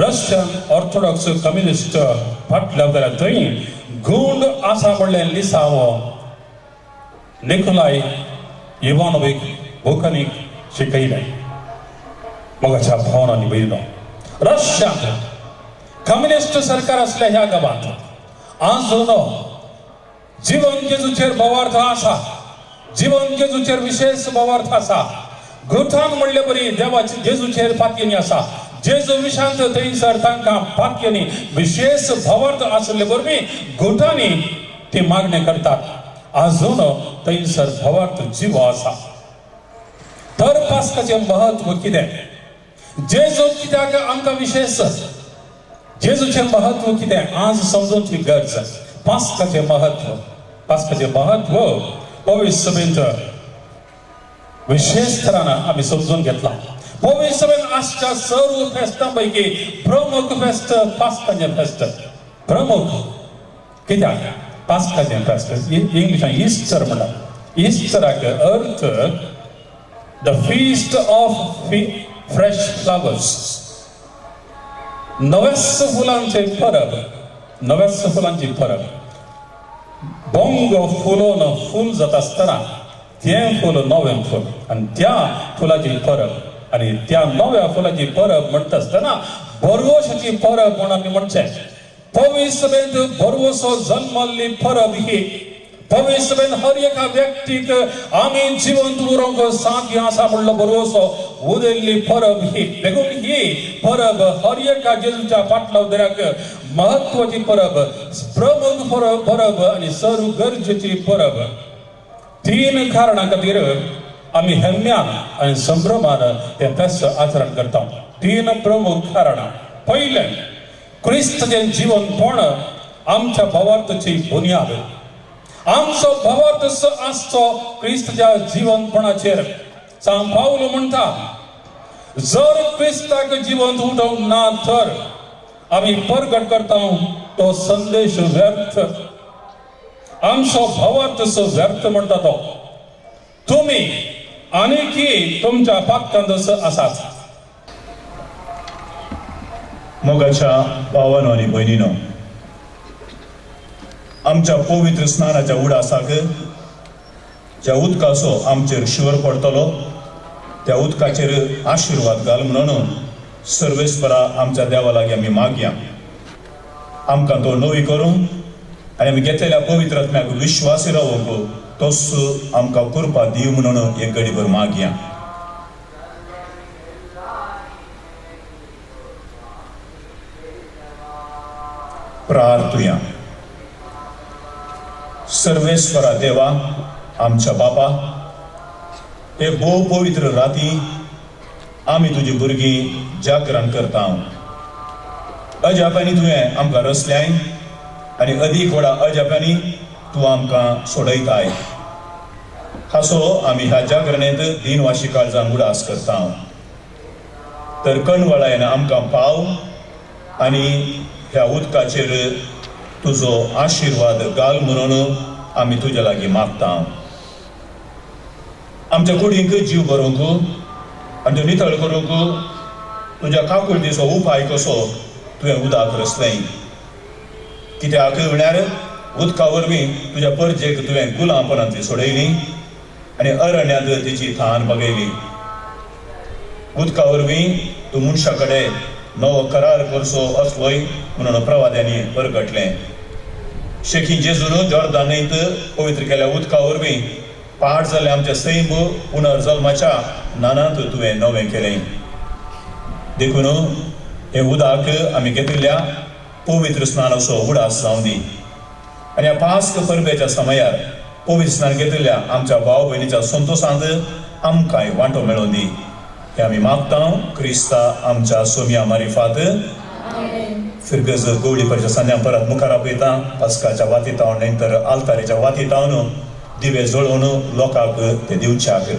रशियन ऑर्थोडॉक्स कम्युनिस्ट फाटल्या जाल्यार थंय गुंड आसा म्हणलें लिसांव निकोलाय इवानोविक बुखारीक शिकयलें. मोगाच्या भावनांनी भयलो रशियांत कम्युनिस्ट सरकार आसल्या ह्या गांवांत आजून जिवन जेजूचेर भावार्थ आसा, जिवन जेजूचेर विशेश भावार्थ आसा. गुठान म्हणले बरी देवाचे जेजूचेर पातयेनी आसा, जेजू विशांत थंयसर तांकां पातयेनी विशेश भावार्थ आसले वरवीं गुठांनी ती मागणी करतात. आजून थंयसर भावार्थ जिवो आसा. तर पास्काचें महत्व कितें, जेजू कित्याक आमकां विशेश, जेजूचें महत्व कितें आज समजूनची गरज. पास्काचें महत्व, पास्काचें महत्व पवित्र सभेंत विशेश तरान आमी समजून घेतलां. पवित्र सभेन आसच्या सर्व फेस्तां पैकी प्रमुख फेस्त पास्काचें फेस्त. प्रमुख कित्याक पास्काचें फेस्त इंग्लिशान इस्टर म्हणटा. इस्टराक अर्थ the feast of fresh flowers, नव्याच फुलांचे परब, नव्याच फुलांची परब. बोंगो फुलोवन फूल जाता आसतना तें फूल नवें फूल आनी त्या फुलाची परब आनी त्या नव्या फुलाची परब म्हणटा आसतना भरवशाची परब म्हूण आमी म्हणचें. पवित्र सभेंत भरवसो जन्मल्ली परब ही. पवित्र सभेंत हर एका व्यक्तीक आमी जिवंत उरोंक साध्य आसा म्हणलो भरवसो उरिल्ली परब ही. देखून ही परब हर एका जेजूच्या पाटलावदराक महत्वाची परब, प्रमुख परब आनी सर्व गरजेची परब. तीन कारणां खातीर आमी हेम्यान आनी संभ्रमान हें फेस्त आचरण करता. तीन प्रमुख कारणां. पयलें, क्रिस्ताचें जिवनपण आमच्या भावार्थाची बुन्याद. आमचो भावार्थ आसचो क्रिस्ताच्या जिवनपणाचेर. सांत पावल म्हणटा, जर क्रिस्ताक जिवंत उठोवंक ना तर आमी परगट करता तो संदेश व्यर्थ, आमचो भावार्थ व्यर्थ म्हणटा तो. तुमी आनीकी तुमच्या पातकांत आसात. मोगाच्या भावानो आनी भयणीनो, आमच्या पवित्र स्नानाच्या उडासाक ज्या उदकाचो आमचेर शिवर पडटलो त्या उदकाचेर आशिर्वाद घाल म्हणून सर्वेस्परा आमच्या देवा लागीं आमी मागया आमकां तो नवी करूंक आनी आमी घेतलेल्या पवित्र आत्म्याक विश्वासी रावंक तोच आमकां कृपा दी म्हणून एक घडीभर मागया. प्रार्थुया. सर्वेस्परा देवा आमच्या बापा, हे भोव पवित्र राती आमी तुजी भुरगीं जागरण करता. अजापांनी तुवें आमकां रचल्याय आनी अदीक व्हडा अजापांनी तूं आमकां सोडयताय. हासो आमी ह्या जागरणेंत दिनवाशी काळजान उडास करता. तर कणवळायन आमकां पाव आनी ह्या उदकाचेर तुजो आशिर्वाद घाल म्हणून आमी तुज्या लागीं मागता. आमच्या कुडींक जीव भरूंक आनी त्यो नितळ करूंक तुज्या काकुळटीचो उपाय कसो तुवें उदक रचलें. कित्याक म्हळ्यार उदका वरवीं तुज्या परजेक तुवें गुलामपणांतली सोडयली आनी अरण्यांत तिची थान बगयली. उदका वरवीं तूं मनशा कडेन नवो करार करचो असलोय म्हणून प्रवाद्यांनी परगटलें. शेखी जेजून जॉर्दान न्हंयत पवित्र केल्या उदका वरवीं पाड जाल्ले आमच्या सैम पुनर्जल्माच्या नानांत तुवें नवें केलें. देखून हें उदक आमी घेतिल्ल्या पवित्र स्नानाचो उडास जावं दी आनी ह्या पास्क परबेच्या समयार पवित्र स्नान घेतिल्ल्या आमच्या भाव भयणीच्या संतोशांत आमकांय वांटो मेळोवन दी. हे आमी मागता क्रिस्ता आमच्या सोम्या मारिफात. फिरगज गवळी परच्या सांध्या परत मुखार आपयता. पास्काच्या वातीतावन न्हय तर आल्तारेच्या वातीतावन दिवे जळोवन लोकांक ते दिवच्याक.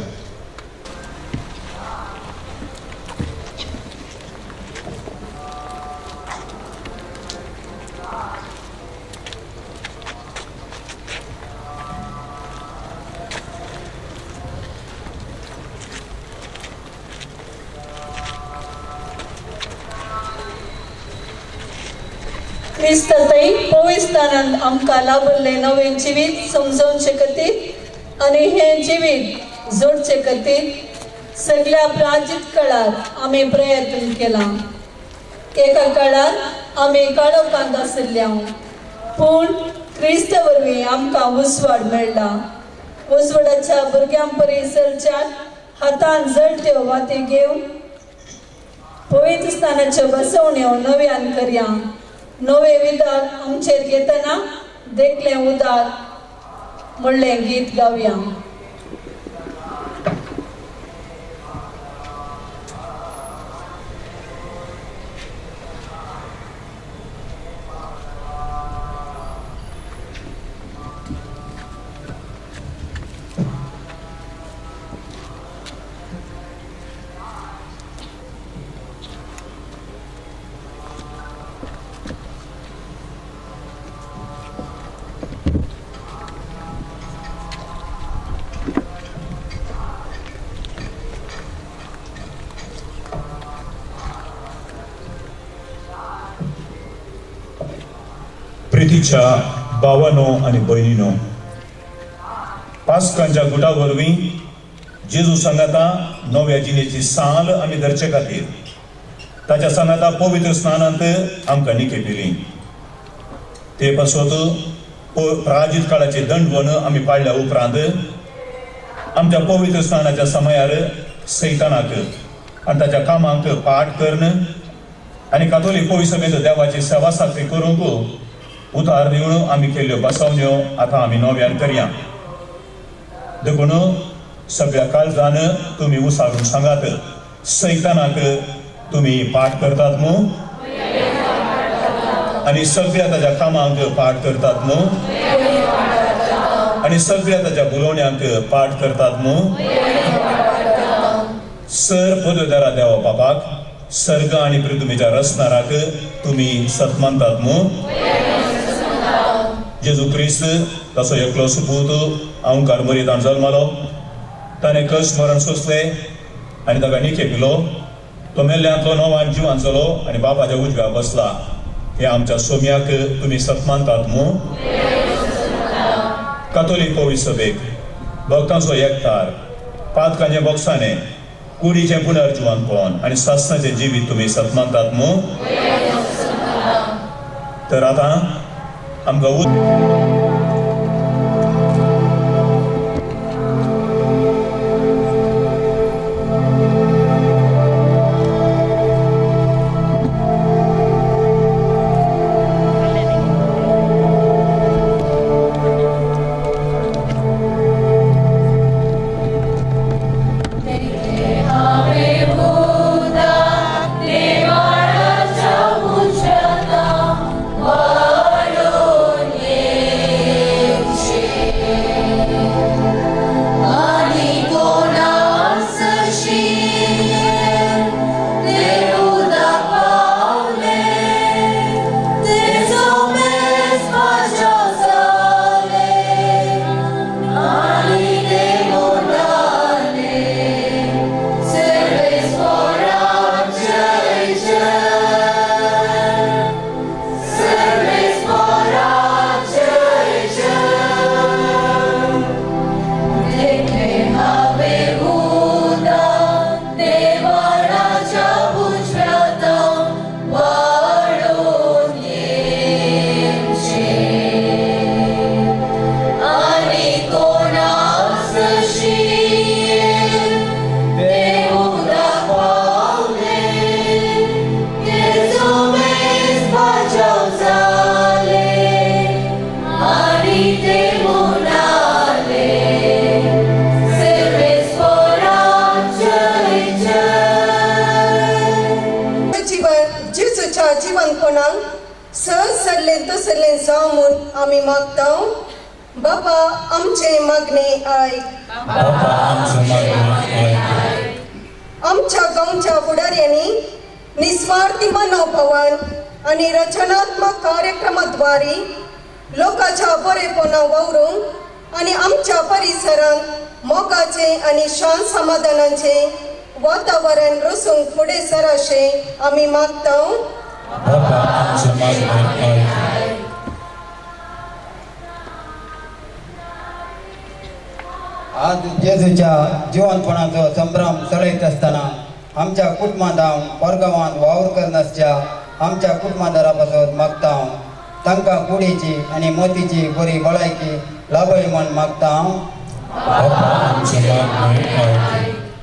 क्रिस्तातय पवित्रस्थानान आमकां लाभल्लें नवें जिवीत समजोवचे खातीर आनी हें जिवीत जोडचे खातीर सगळ्या प्राचीन काळार आमी प्रयत्न केला. एका काळार आमी काळोखांत आशिल्ले, पूण क्रिस्त वरवीं आमकां उजवाड मेळ्ळा. उजवाडाच्या भुरग्यां परी चलच्याक हातान जळट्यो वाती घेवन पवित्र स्थानाच्यो बसवण्यो नव्यान करया. नवे विदाक आमचेर घेतना देखलें उदक म्हणलें गीत गावया. प्रितीच्या भावानो आनी भयणीनो, पास्कांच्या गुटा वरवीं जेजू सांगाता नव्या जिणेची साल आमी धरचे खातीर ताच्या सांगाता पवित्र स्नानांत आमकां निके पिली. ते पासत प्राजीत काळाचे दंडवण आमी पाळल्या उपरांत आमच्या पवित्र स्नानाच्या समयार सैतानाक आनी ताच्या कामांक पाठ करून आनी कातोलीक पवित्र सभेंत देवाची सेवा साकरी करूंक उतार दिवन आमी केल्ल्यो बसवण्यो आतां आमी नव्यान करया. देखून सगळ्या काळजान तुमी उसारून सांगात, सैतानाक तुमी पाठ करतात मू आनी सगळ्या ताच्या कामांक पाठ करतात मू आनी सगळ्या ताच्या बोलोवण्यांक पाठ करतात मू. सर पदव्युत्तरा देवा बापाक, सर्ग आनी पृथ्वीच्या रचणाराक तुमी सत मानतात मू. जेजू क्रिस्त ताचो एकलो सुपूत अहंकार मरितान जल्मालो, ताणें कश्ट मरण सोंसलें आनी ताका निके पिलो. तो मेल्ल्यांतलो नवान जिवान जालो आनी बापाच्या उजव्या बसला. हे आमच्या सोम्याक तुमी सत मानतात मू. कातोलीक पवित्र सभेक भक्तांचो एकतार, पातकांचे बोक्साने कुडीचें पुनर्जिवनपण आनी सासणाचें जिवीत तुमी सत मानतात मू? तर आतां आमकां आमी मागता बाबा आमचे मागणे आयक. आमच्या गांवच्या फुडाऱ्यांनी निस्वार्थी मनोभावान आनी रचनात्मक कार्यक्रमाद्वारे लोकांच्या बरेपणा वावरूंक आनी आमच्या परिसरांत मोगाचें आनी शांत समाधानाचें वातावरण रचूंक फुडें सराशें आमी मागता. आज जेजूच्या जिवनपणाचो संभ्रम चलयत आसतना आमच्या कुटुंबांत परगांवांत वावर करनासच्या आमच्या कुटुंबादारा पासत मागता हांव. तांकां कुडीची आनी मोतीची बरी भलायकी लाभय म्हूण मागता हांव.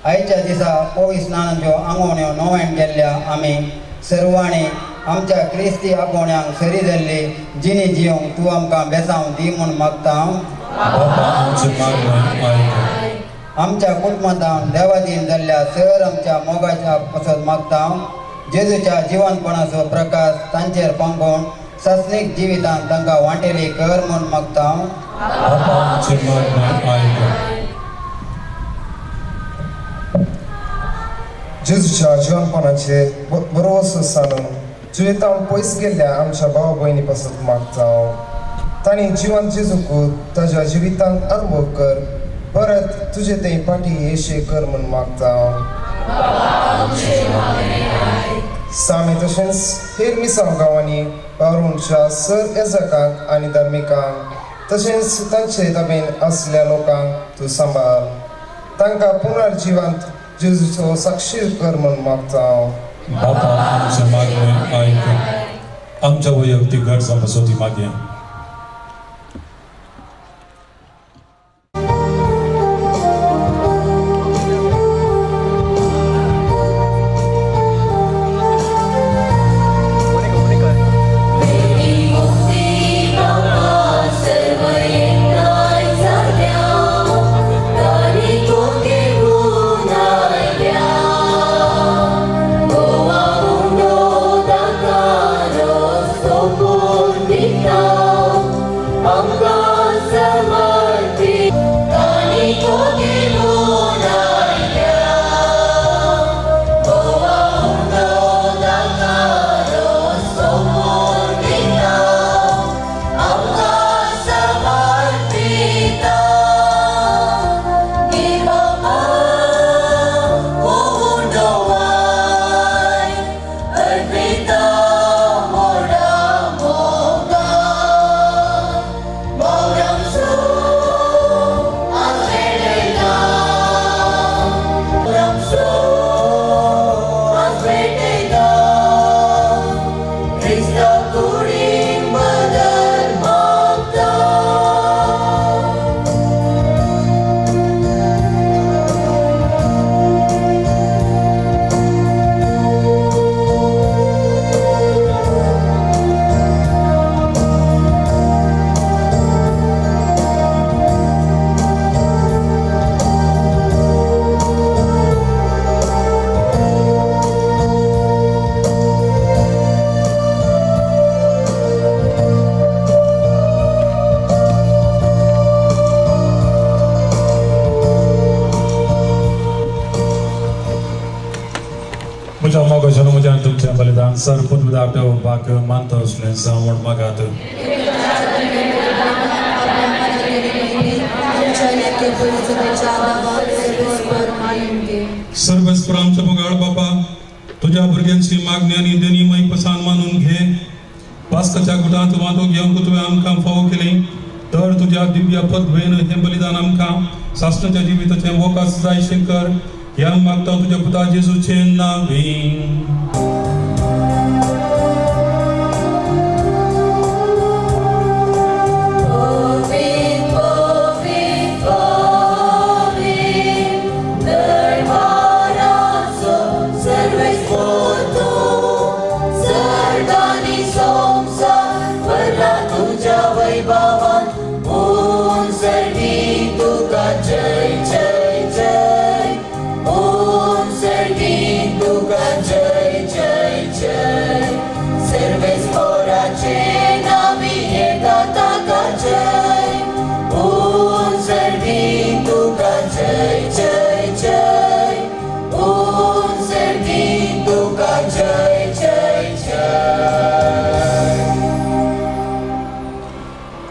आयच्या दिसा पवित्र स्नानाच्यो आंगवण्यो नव्यान केल्ल्या आमी सर्वांनी आमच्या क्रिस्ती आपोवण्यांक सरी जाल्ली जिणी जिवंक तूं आमकां बेसांव दी म्हूण मागता हांव. आमच्या कुटुंबांत देवादीन जाल्ल्या सर आमच्या मोगाच्या पसत मागता हांव. जेजूच्या जिवनपणाचो प्रकाश तांचेर पांगोवन सासणीक जिवितांत तांकां वांटेली कर म्हूण मागता हांव. जेजूच्या जिवनपणाचे बरोवसो सांगून जिवितांत पयस गेल्ल्या आमच्या भाव भयणी पासत मागता हांव. तांणी जिवन जेजूक ताज्या जिवितांत अनुभव कर परत तुजे ते पाटी येशे कर म्हूण मागता हांव. सामी तशेंच हेर मिसांव गांवांनी वावरूंच्या सर येजकांक आनी धार्मिकांक तशेंच तांचे ताबेन आसल्या लोकांक तूं सांबाळ. तांकां पुनर्जिवंत जेजूचो साक्षी कर म्हूण मागता हांव. बापा आमचें मागणें आयक. आमच्या वैयक्तीक गरजां पासत मागया. Goa mundo da caro, soportita. क्रिस्ता कुडीन बदल मागता. म्हज्या मोगाच्या म्हज्यान तुमचें बलिदान सर पुतबुदाक देवपाक मानता असलें जावं म्हूण मागात. सर्वेस्पर आमच्या मोगाळ बापा, तुज्या भुरग्यांची मागणी आनी देणी मैपसान मानून घे. पास्काच्या गुटांत वांटो घेवंक तुवें आमकां फावो केलें तर तुज्या दिव्य पदवेन हें बलिदान आमकां सासणाच्या जिविताचें वोकास जायशें कर. ह्या मागता तुज्या पुता जेजूचें नांवी.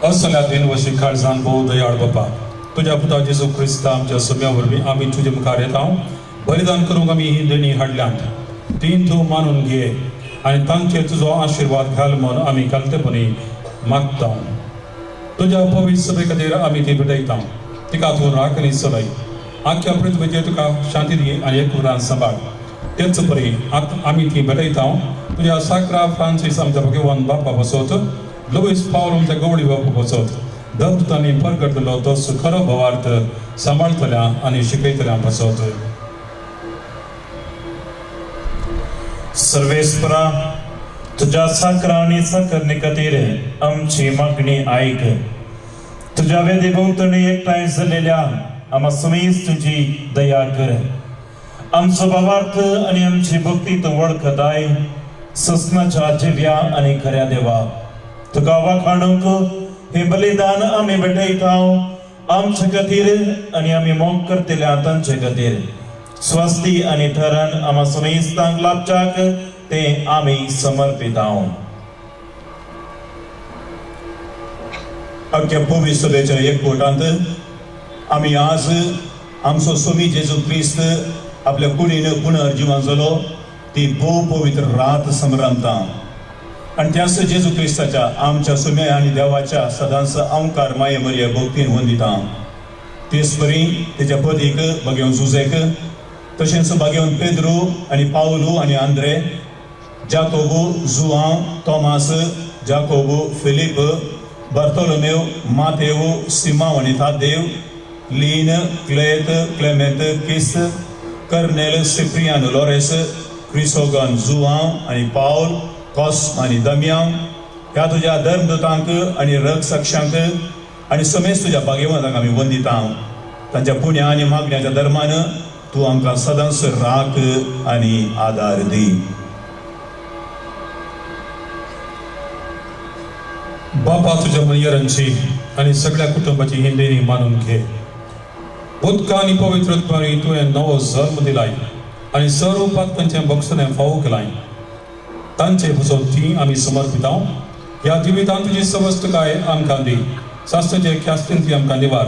असल्या दिन वशी काळजान भोव दयाळ बापा, तुज्या पुता जेजू क्रिस्ता आमच्या सम्या वरवीं आमी तुजे मुखार येता. बलिदान करूंक आमी ही देणी हाडल्यांत, तीं तूं मानून घे आनी तांचेर तुजो आशिर्वाद घाल म्हूण आमी कालतेपणी मागता. तुज्या पवित्र सभे खातीर आमी ती भेटयता, तिका तूं राख आनी चलय. आख्या पृथ्वीचेर तुका शांती दी आनी एकवटान सांबाळ. तेच परी आमी ती भेटयता तुज्या साक्रा फ्रांसीस आमच्या भगवान बापा बसोत, लुईस पावल आमच्या गवळी बापा बसोत, दत्तांनी परगटलेलो तोच खरो भावार्थ सांबाळटल्या आनी शिकयतल्या बसोत. सर्वेस्परा, तुझ्या साक्रा आनी साकरणे खातीर आमची मागणी आयक. तुझ्या वेदी भोंवतणी एकठांय जाल्लेल्या आमा समेज तुजी दया कर. आमचो भावार्थ आनी आमची भक्ती तूं वळखताय. ससनाच्या जिव्या आनी खऱ्या देवा, तुका वाखाणूंक हें बलिदान आमी भेटयता आमचे खातीर आनी आमी मोग करतल्या तांचे खातीर. स्वस्ती आनी थरण आमा समेस्तांक लाभच्याक ते आमी समर्पिता. आमच्या पवित्र सभेच्या एकवटांत आमी आज आमचो स्वामी जेजू क्रिस्त आपल्या कुडीन पुनर्जिवन जालो ती भोव पवित्र रात संभ्रमता. आनी त्याच जेजू क्रिस्ताच्या आमच्या सुम्या आनी देवाच्या सदांच अंकार माये मरिया भक्तीन वंदिता. तेच परी तेच्या पदीक बागेवन जुजेक, तशेंच बागेवन पेद्रू आनी पावलू आनी आंद्रे, जाकोबू, जुआंव, तॉमास, जाकोबू, फिलीप, बार्तोलोमेव, मातेव, सिमाव आनी तादेव, लीन, क्लेत, क्लेमेंत, किस, कर्नेल, सिप्रियान, लॉरेस, क्रिसोगन, जुआंव आनी पावल, कॉस्म आनी दम्यांव ह्या तुज्या धर्मदूतांक आनी रक्षकांक आनी समेज तुज्या भाग्यवंतांक आमी वंदिता. तांच्या पुण्या आनी मागण्याच्या धर्मान तूं आमकां सदांच राख आनी आदार दी. बापा, तुज्या मनयरांची आनी सगळ्या कुटुंबाची ही देणी मानून घे. उदका आनी पवित्रत्वानी तुवें नवो जल्म दिलाय आनी सर्व पातकांचें बक्षणें फावो केलाय. तांचे पसत ती आमी समर्पिता. ह्या जिवितांत तुजी सवस्तकाय आमकां दी. शास्त्राचे ख्यास्तीन ती आमकां निवार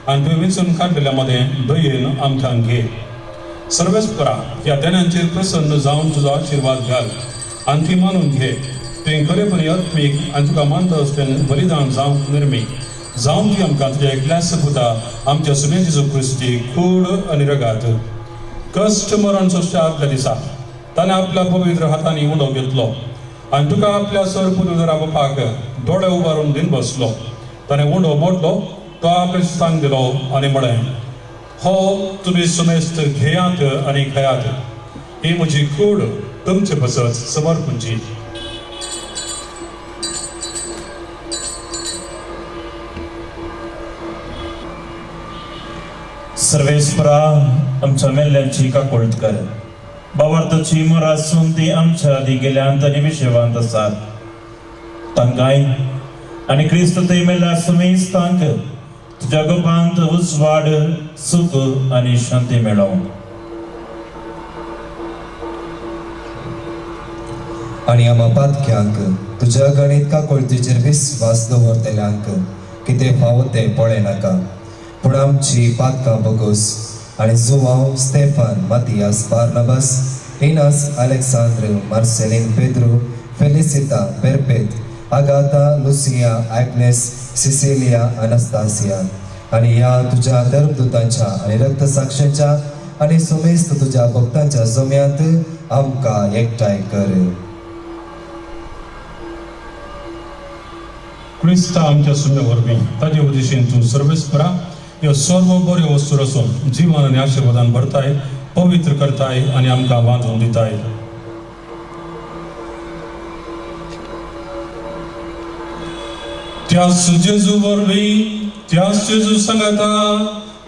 आनी तुवें विंचून काडलेल्या मदें दयेन आमकां घे. सर्वेस्परा, ह्या देण्यांचेर प्रसन्न जावन तुजो आशिर्वाद घाल आनी ती मानून घे. तुवें खरेपणी आत्मीक आनी तुका मानता असलें बलिदान जावंक निर्मी जावन ती आमकां तुज्या एकल्याच पुता आमच्या सुमे जेजू क्रिस्ती कूड आनी रगात कश्ट मरण सोंसच्या आदल्या दिसा ताणें आपल्या पवित्र हातांनी उंडो घेतलो आनी तुका आपल्या सर पुनर बापाक दोळे उबारून दिन बसलो. ताणें उंडो मोडलो, तो आपले सांग दिलो आनी म्हळें, हो तुमी सुमेस्त घेयात आनी खायात, ही म्हजी कूड तुमचे पसत समर्पणची. सर्वेस्परा आमच्या मेल्ल्यांची काकुळट कर. बावार्थाची मोरासून ती आमच्या आदी गेल्यांत आनी विशेवांत आसात तांकांय आनी क्रिस्त थंय मेल्ल्या सुमेस्तांक तुज्या गोपांत उजवाड, सुख आनी शांती मेळोवं. आनी आमा पातक्यांक तुज्या गणीत काकुळटीचेर विस्वास दवरतल्यांक कितें फावो तें पळयनाका, पूण आमची पातकां बगोस आनी Joao, Stefan, Matias, Barnabas, Inas, Alexandre, Marcelin, Pedro, Felicita, Perpet, Agatha, Lucia, Agnes, Cecilia, Anastasia आनी ह्या तुज्या धर्मदूतांच्या आनी रक्तसाक्षांच्या आनी सुमेस्त तुज्या भक्तांच्या जम्यांत आमकां एकठांय कर. क्रिस्ता आमच्या सुम्या वरवीं ताजे उद्देशीन तूं सर्वेस्परा ह्यो सर्व बऱ्यो वस्तू आसून जिवन आनी आशिर्वादान भरताय, पवित्र करताय आनी आमकां बांदून दिताय. त्यास जेजू वरवीं, त्यास जेजू सांगता,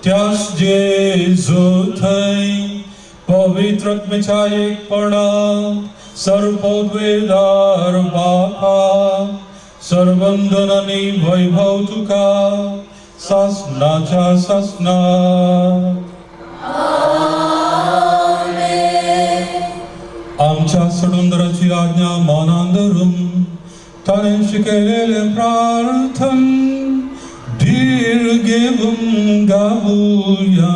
त्यास जेजू थंय पवित्र आत्म्याच्या एकपणांत सर्वोद्वेदार बापा सर्वंदन आनी वैभव तुका सासनाच्या सासनात. आमच्या सडुंदराची आज्ञा मनान धरून ताणें शिकयलेलें प्रार्थन धीर घेवन गावया.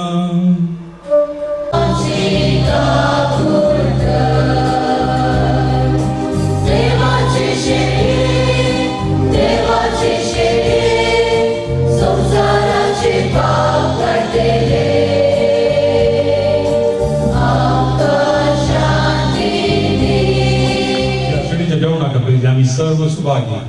आमी सर्व सुभागी.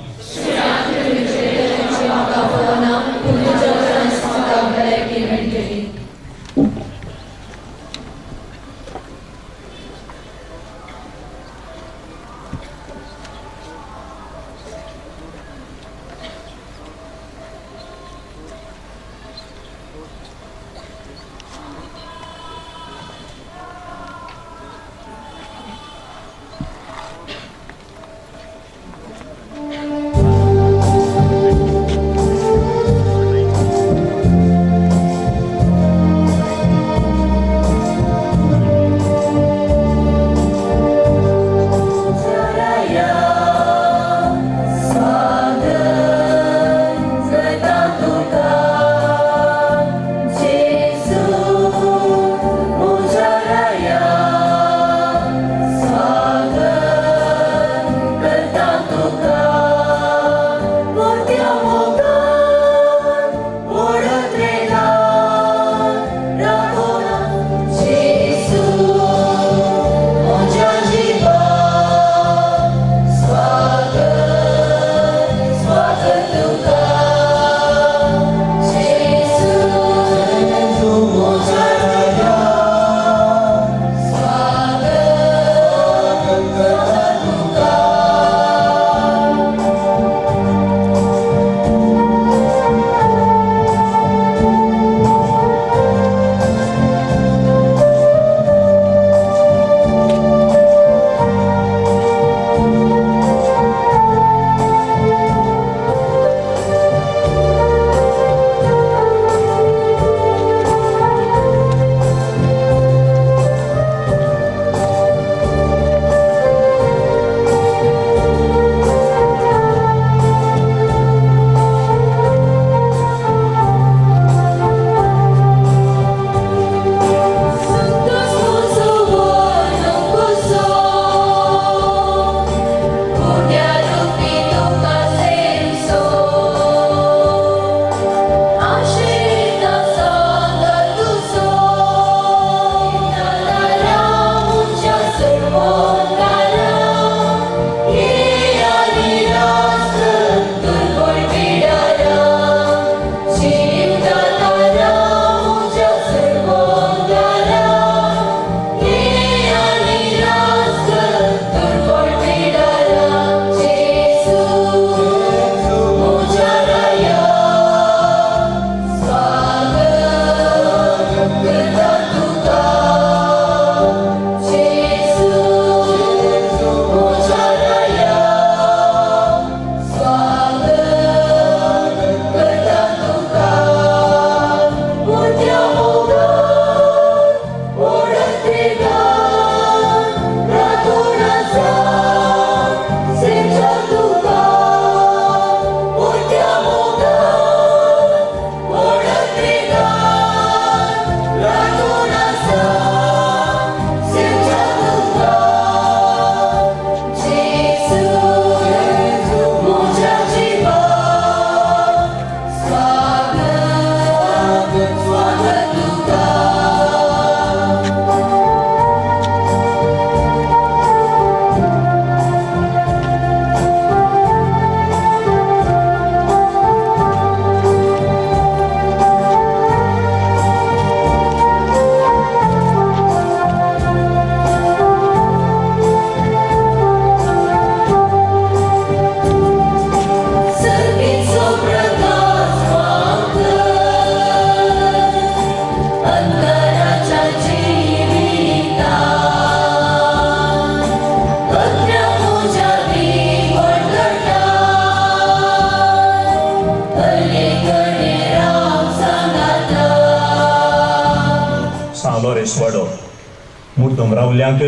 मुर्दम रावल्यांक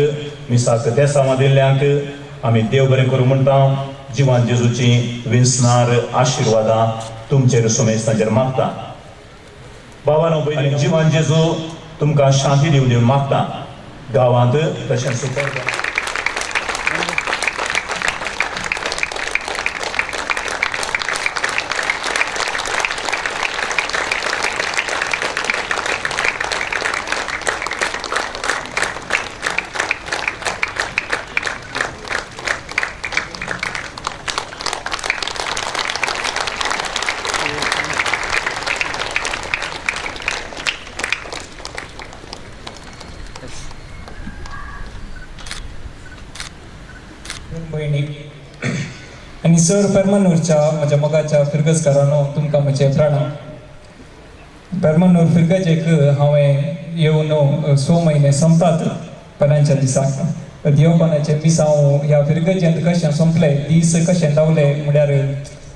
मिसाक देसांव दिल्ल्यांक आमी देव बरें करूं म्हणटा. जिवान जेजूची विंसनार आशिर्वादां तुमचेर सुमेस्तांचेर मागता. बाबानो भयणी जिवान जेजू तुमकां शांती दिवन दिवन मागता गांवांत तशेंच आनी सर पेरमानूरच्या म्हज्या मोगाच्या फिरगजकारांनो तुमकां म्हजें प्रणाम. पेरमानूर फिरगजेक हांवें येवन 6 म्हयने सोंपतात परांच्या दिसाक. देवपणाचें मिसांव ह्या फिरगजेंत कशें सोंपलें, दीस कशें धांवले म्हळ्यार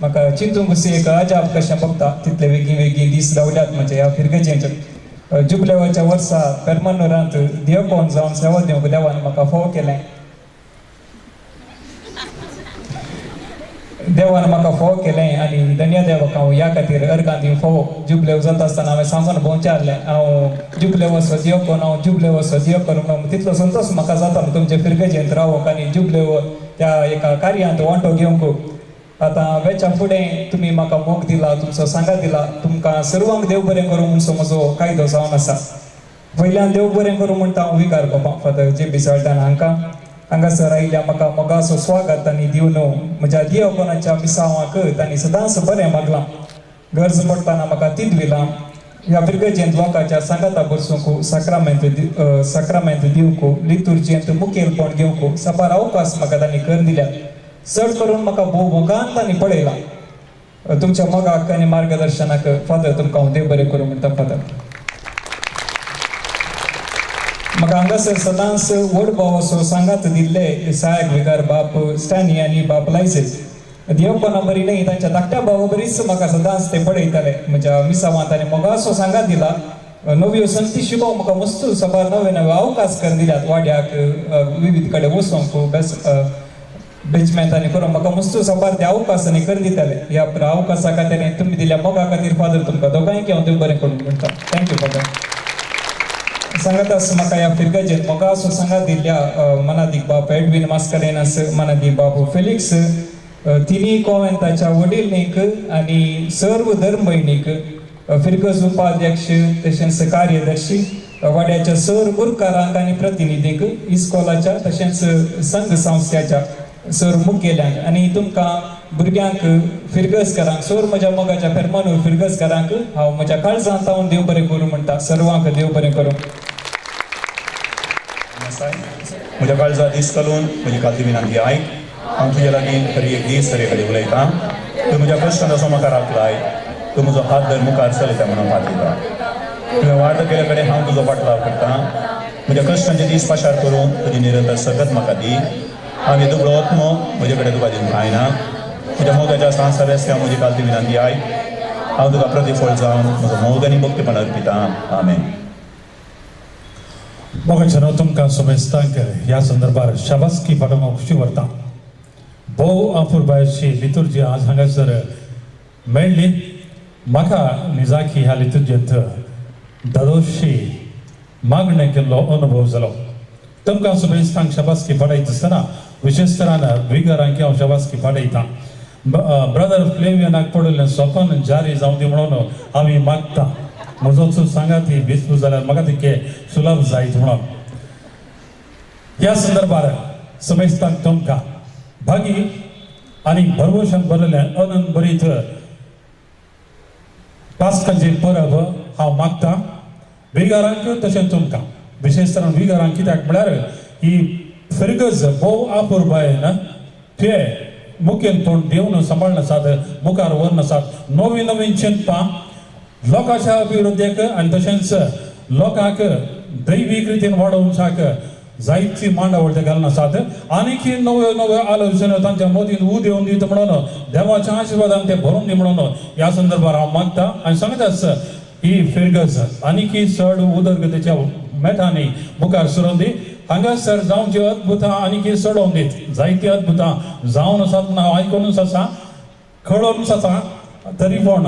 म्हाका चिंतूंक एक अजाप कशें भोगता तितले वेगीं वेगीं दीस धांवल्यात म्हजे ह्या फिरगजेंत. जुबलेवाच्या वर्सा पेरमानूरांत देवकोण जावन सेवा दिवंक देवान म्हाका फोव केलें. देवान म्हाका फोव केलें आनी धन्या देवाक हांव ह्या खातीर अर्गां दिवंक फोव. जुबलेव जाता आसतना हांवें सांगून भोंवचें हांव जुबलेव असो दिवप हांव जुबलेव असो दिवप म्हणून तितलो संतोश म्हाका जातालो तुमचे फिरगजेंत रावोंक आनी जुबलेव त्या एका कार्यांत वांटो घेवंक. आतां वेच्या फुडें तुमी म्हाका मोग दिला, तुमचो सांगात दिला, तुमकां सर्वांक देव बरें करूं म्हणसो म्हजो कायदो जावन आसा. वयल्यान देव बरें करूं म्हणटा हांव विकार बाबा फादर जे बिसाळटान हांकां हांगासर आयिल्ल्या म्हाका मोगाचो स्वागत आनी दिवन म्हज्या देवपणाच्या मिसांवाक तांणी सदांच बरें मागलां. गरज पडटना म्हाका तिदविलां. ह्या फिरगजेंत लोकांच्या सांगाता बसूंक, साक्रामेंत दिवंक, लितुर्जेंत मुखेलपण घेवंक साबार अवकाश म्हाका तांणी करून दिल्यात. चड करून म्हाका भोव मोगान तांणी पळयलां. तुमच्या मोगाक आनी मार्गदर्शनाक फादर तुमकां हांव देव बरें करूं म्हणटा. फादर म्हाका हांगासर सदांच व्हड भाव असो सांगात दिल्ले सहायक विकार बाप स्टॅनी आनी बाप लायसेस देवपणा बरी न्हय तांच्या धाकट्या भावा बरीच म्हाका सदांच ते पळयताले. म्हज्या मिसावांत आनी मोगासो सांगात दिला. नव्यो संती शिकोवंक म्हाका मस्त साबार नवे नवे अवकाश करून दिल्यात. वाड्याक विविध कडेन वचोंक बेजमेंट आनी करून म्हाका मस्त साबार ते अवकाश आनी करून दिताले. ह्या अवकाशा खातीर तुमी दिल्या मोगा खातीर फादर तुमकां दोगांयक हांव देव बरें करूं म्हणटा. Thank you father. सांगात आस म्हाका ह्या फिरगजेन मोगासो सांगात दिल्ल्या मनादीक बाप एडवीन मास्करेनस, मनादीक बाप फेलिक्स, तिनी कोवेंताच्या वडीलनीक आनी सर्व धर्मभयणीक, फिरगज उपाध्यक्ष तशेंच कार्यदर्शी, वाड्याच्या सर गुरकारांक आनी प्रतिनिधींक, इस्कोलाच्या तशेंच संघ संस्थ्याच्या सर मुखेल्यांक आनी तुमकां भुरग्यांक फिरगजकारांक सर म्हज्या मोगाच्या पेरमानूर फिरगजकारांक हांव म्हज्या काळजांत हांव देव बरें करूं म्हणटा. सर्वांक देव बरें करूं. म्हज्या काळजा दीस घालून म्हजी कालती विनंती आयक. हांव तुज्या लागीं हर एक दीस हरे कडेन उलयतां. तूं म्हज्या कश्टान असो म्हाका राखलाय. तूं म्हजो हात धर मुखार चलयता म्हणून पातयता. तुवें वाड केल्या कडेन हांव तुजो फाटलाव करता. म्हज्या कश्टांचे दीस पाशार करून तुजी निरंतर सकत म्हाका दी. हांव दुबळो आत्मो म्हजे कडेन तुका दिवंक जायना. म्हज्या मोगाच्या संवसारांतल्या म्हजी कालती विनंती आयक. हांव तुका प्रतिफळ जावन म्हजो मोग आनी भक्तीपण अर्पिता. आमेन. मोगाच्यानो तुमकां समेस्तांक ह्या संदर्भार शाबासकी पाठोवंक खुशी व्हरता. भोव अपुरबायेची लितुर्जी आज हांगासर मेळ्ळी. म्हाका निजाकी ह्या लितुर्जेंत दादोशी मागणें केल्लो अनुभव जालो. तुमकां समेस्तांक शाबासकी पाठयता आसतना विशेश तरान विगारांक हांव शाबासकी पाठयता. ब्रदर फ्लेवियनाक पडिल्लें सपन जारी जावं दी म्हणून आमी मागता. म्हजो सांगाती बेसबूस जाल्यार म्हाका तितकें सुलभ जायत म्हणून ह्या संदर्भार समेस्तांक तुमकां भागी आनी भरवशान भरलेलें अनंत भरीत पास्कांची परब हांव मागता विगारांक तशें तुमकां विशेश तरान विगारांक. कित्याक म्हळ्यार ही फिरगज भोव अपुरबायेन ते मुखेलपण दिवन सांबाळून आसात, मुखार व्हरून आसात. नवीं नवीं चिंतपां लोकांच्या अभिवृद्धीक आनी तशेंच लोकांक दैवीक रितीन वाडोवच्याक जायती मांडावळ ते घालून आसात. आनीक नव्यो नव्यो आलोचना तांच्या मदीं उदेवन दिता म्हणून देवाच्या आशिर्वादान ते भरून दी म्हणून ह्या संदर्भार हांव मागता आनी सांगताच ही फिरगज आनीक चड उदरगतीच्या मेटांनी मुखार सरून दी. हांगासर जावची अद्भुतां आनी चडोवन दीत जायती अद्भुतां जावन आसात म्हूण हांव आयकुनूच आसा, कळोवनूच आसा, तरी पूण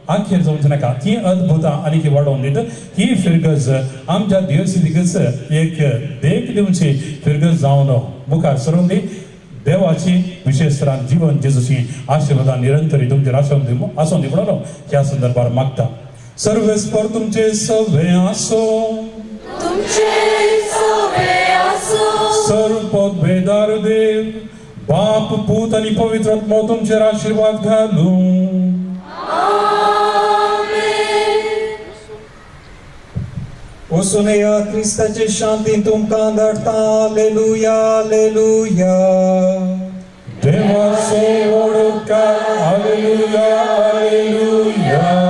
आखेर जावचें नाका. ती अद्भुतां आनी वाडोवन दीत. ही फिरगज आमच्या दिवसिकच एक देख दिवची फिरगज जावन मुखार सरून दी. देवाची विशेष तरान जीवन जेजूची आशिर्वादान निरंतरी तुमचेर आसून दी म्हणून ह्या संदर्भार मागता. सर्वेस्पर तुमचे सवे आसो, तुमचे सवे आसो. सर्वपदवेदार देव बाप पूत आनी पवित्र आत्मो तुमचेर आशिर्वाद घालूं. वचून या क्रिस्ताचे शांती तुमकां धाडटा. Hallelujah, hallelujah. देवाचो व्हड उपकार. Hallelujah, hallelujah.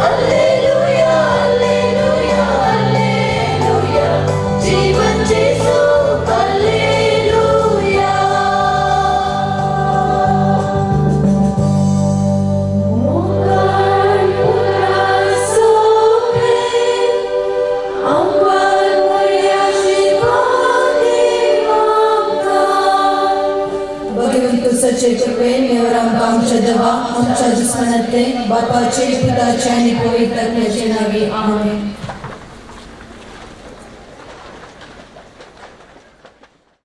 Alleluia, alleluia, alleluia. जीवन जेजू, alleluia. मुखार पुरा सोबे, अंबर मोरया शिवानी मागता. भगवंतुसाचे कृपेन नेवरांका आमच्या देवा आमच्या दुस्मनांतले बापाचे पुताचे आनी पवित्र आत्म्याचे नावे. आमेन.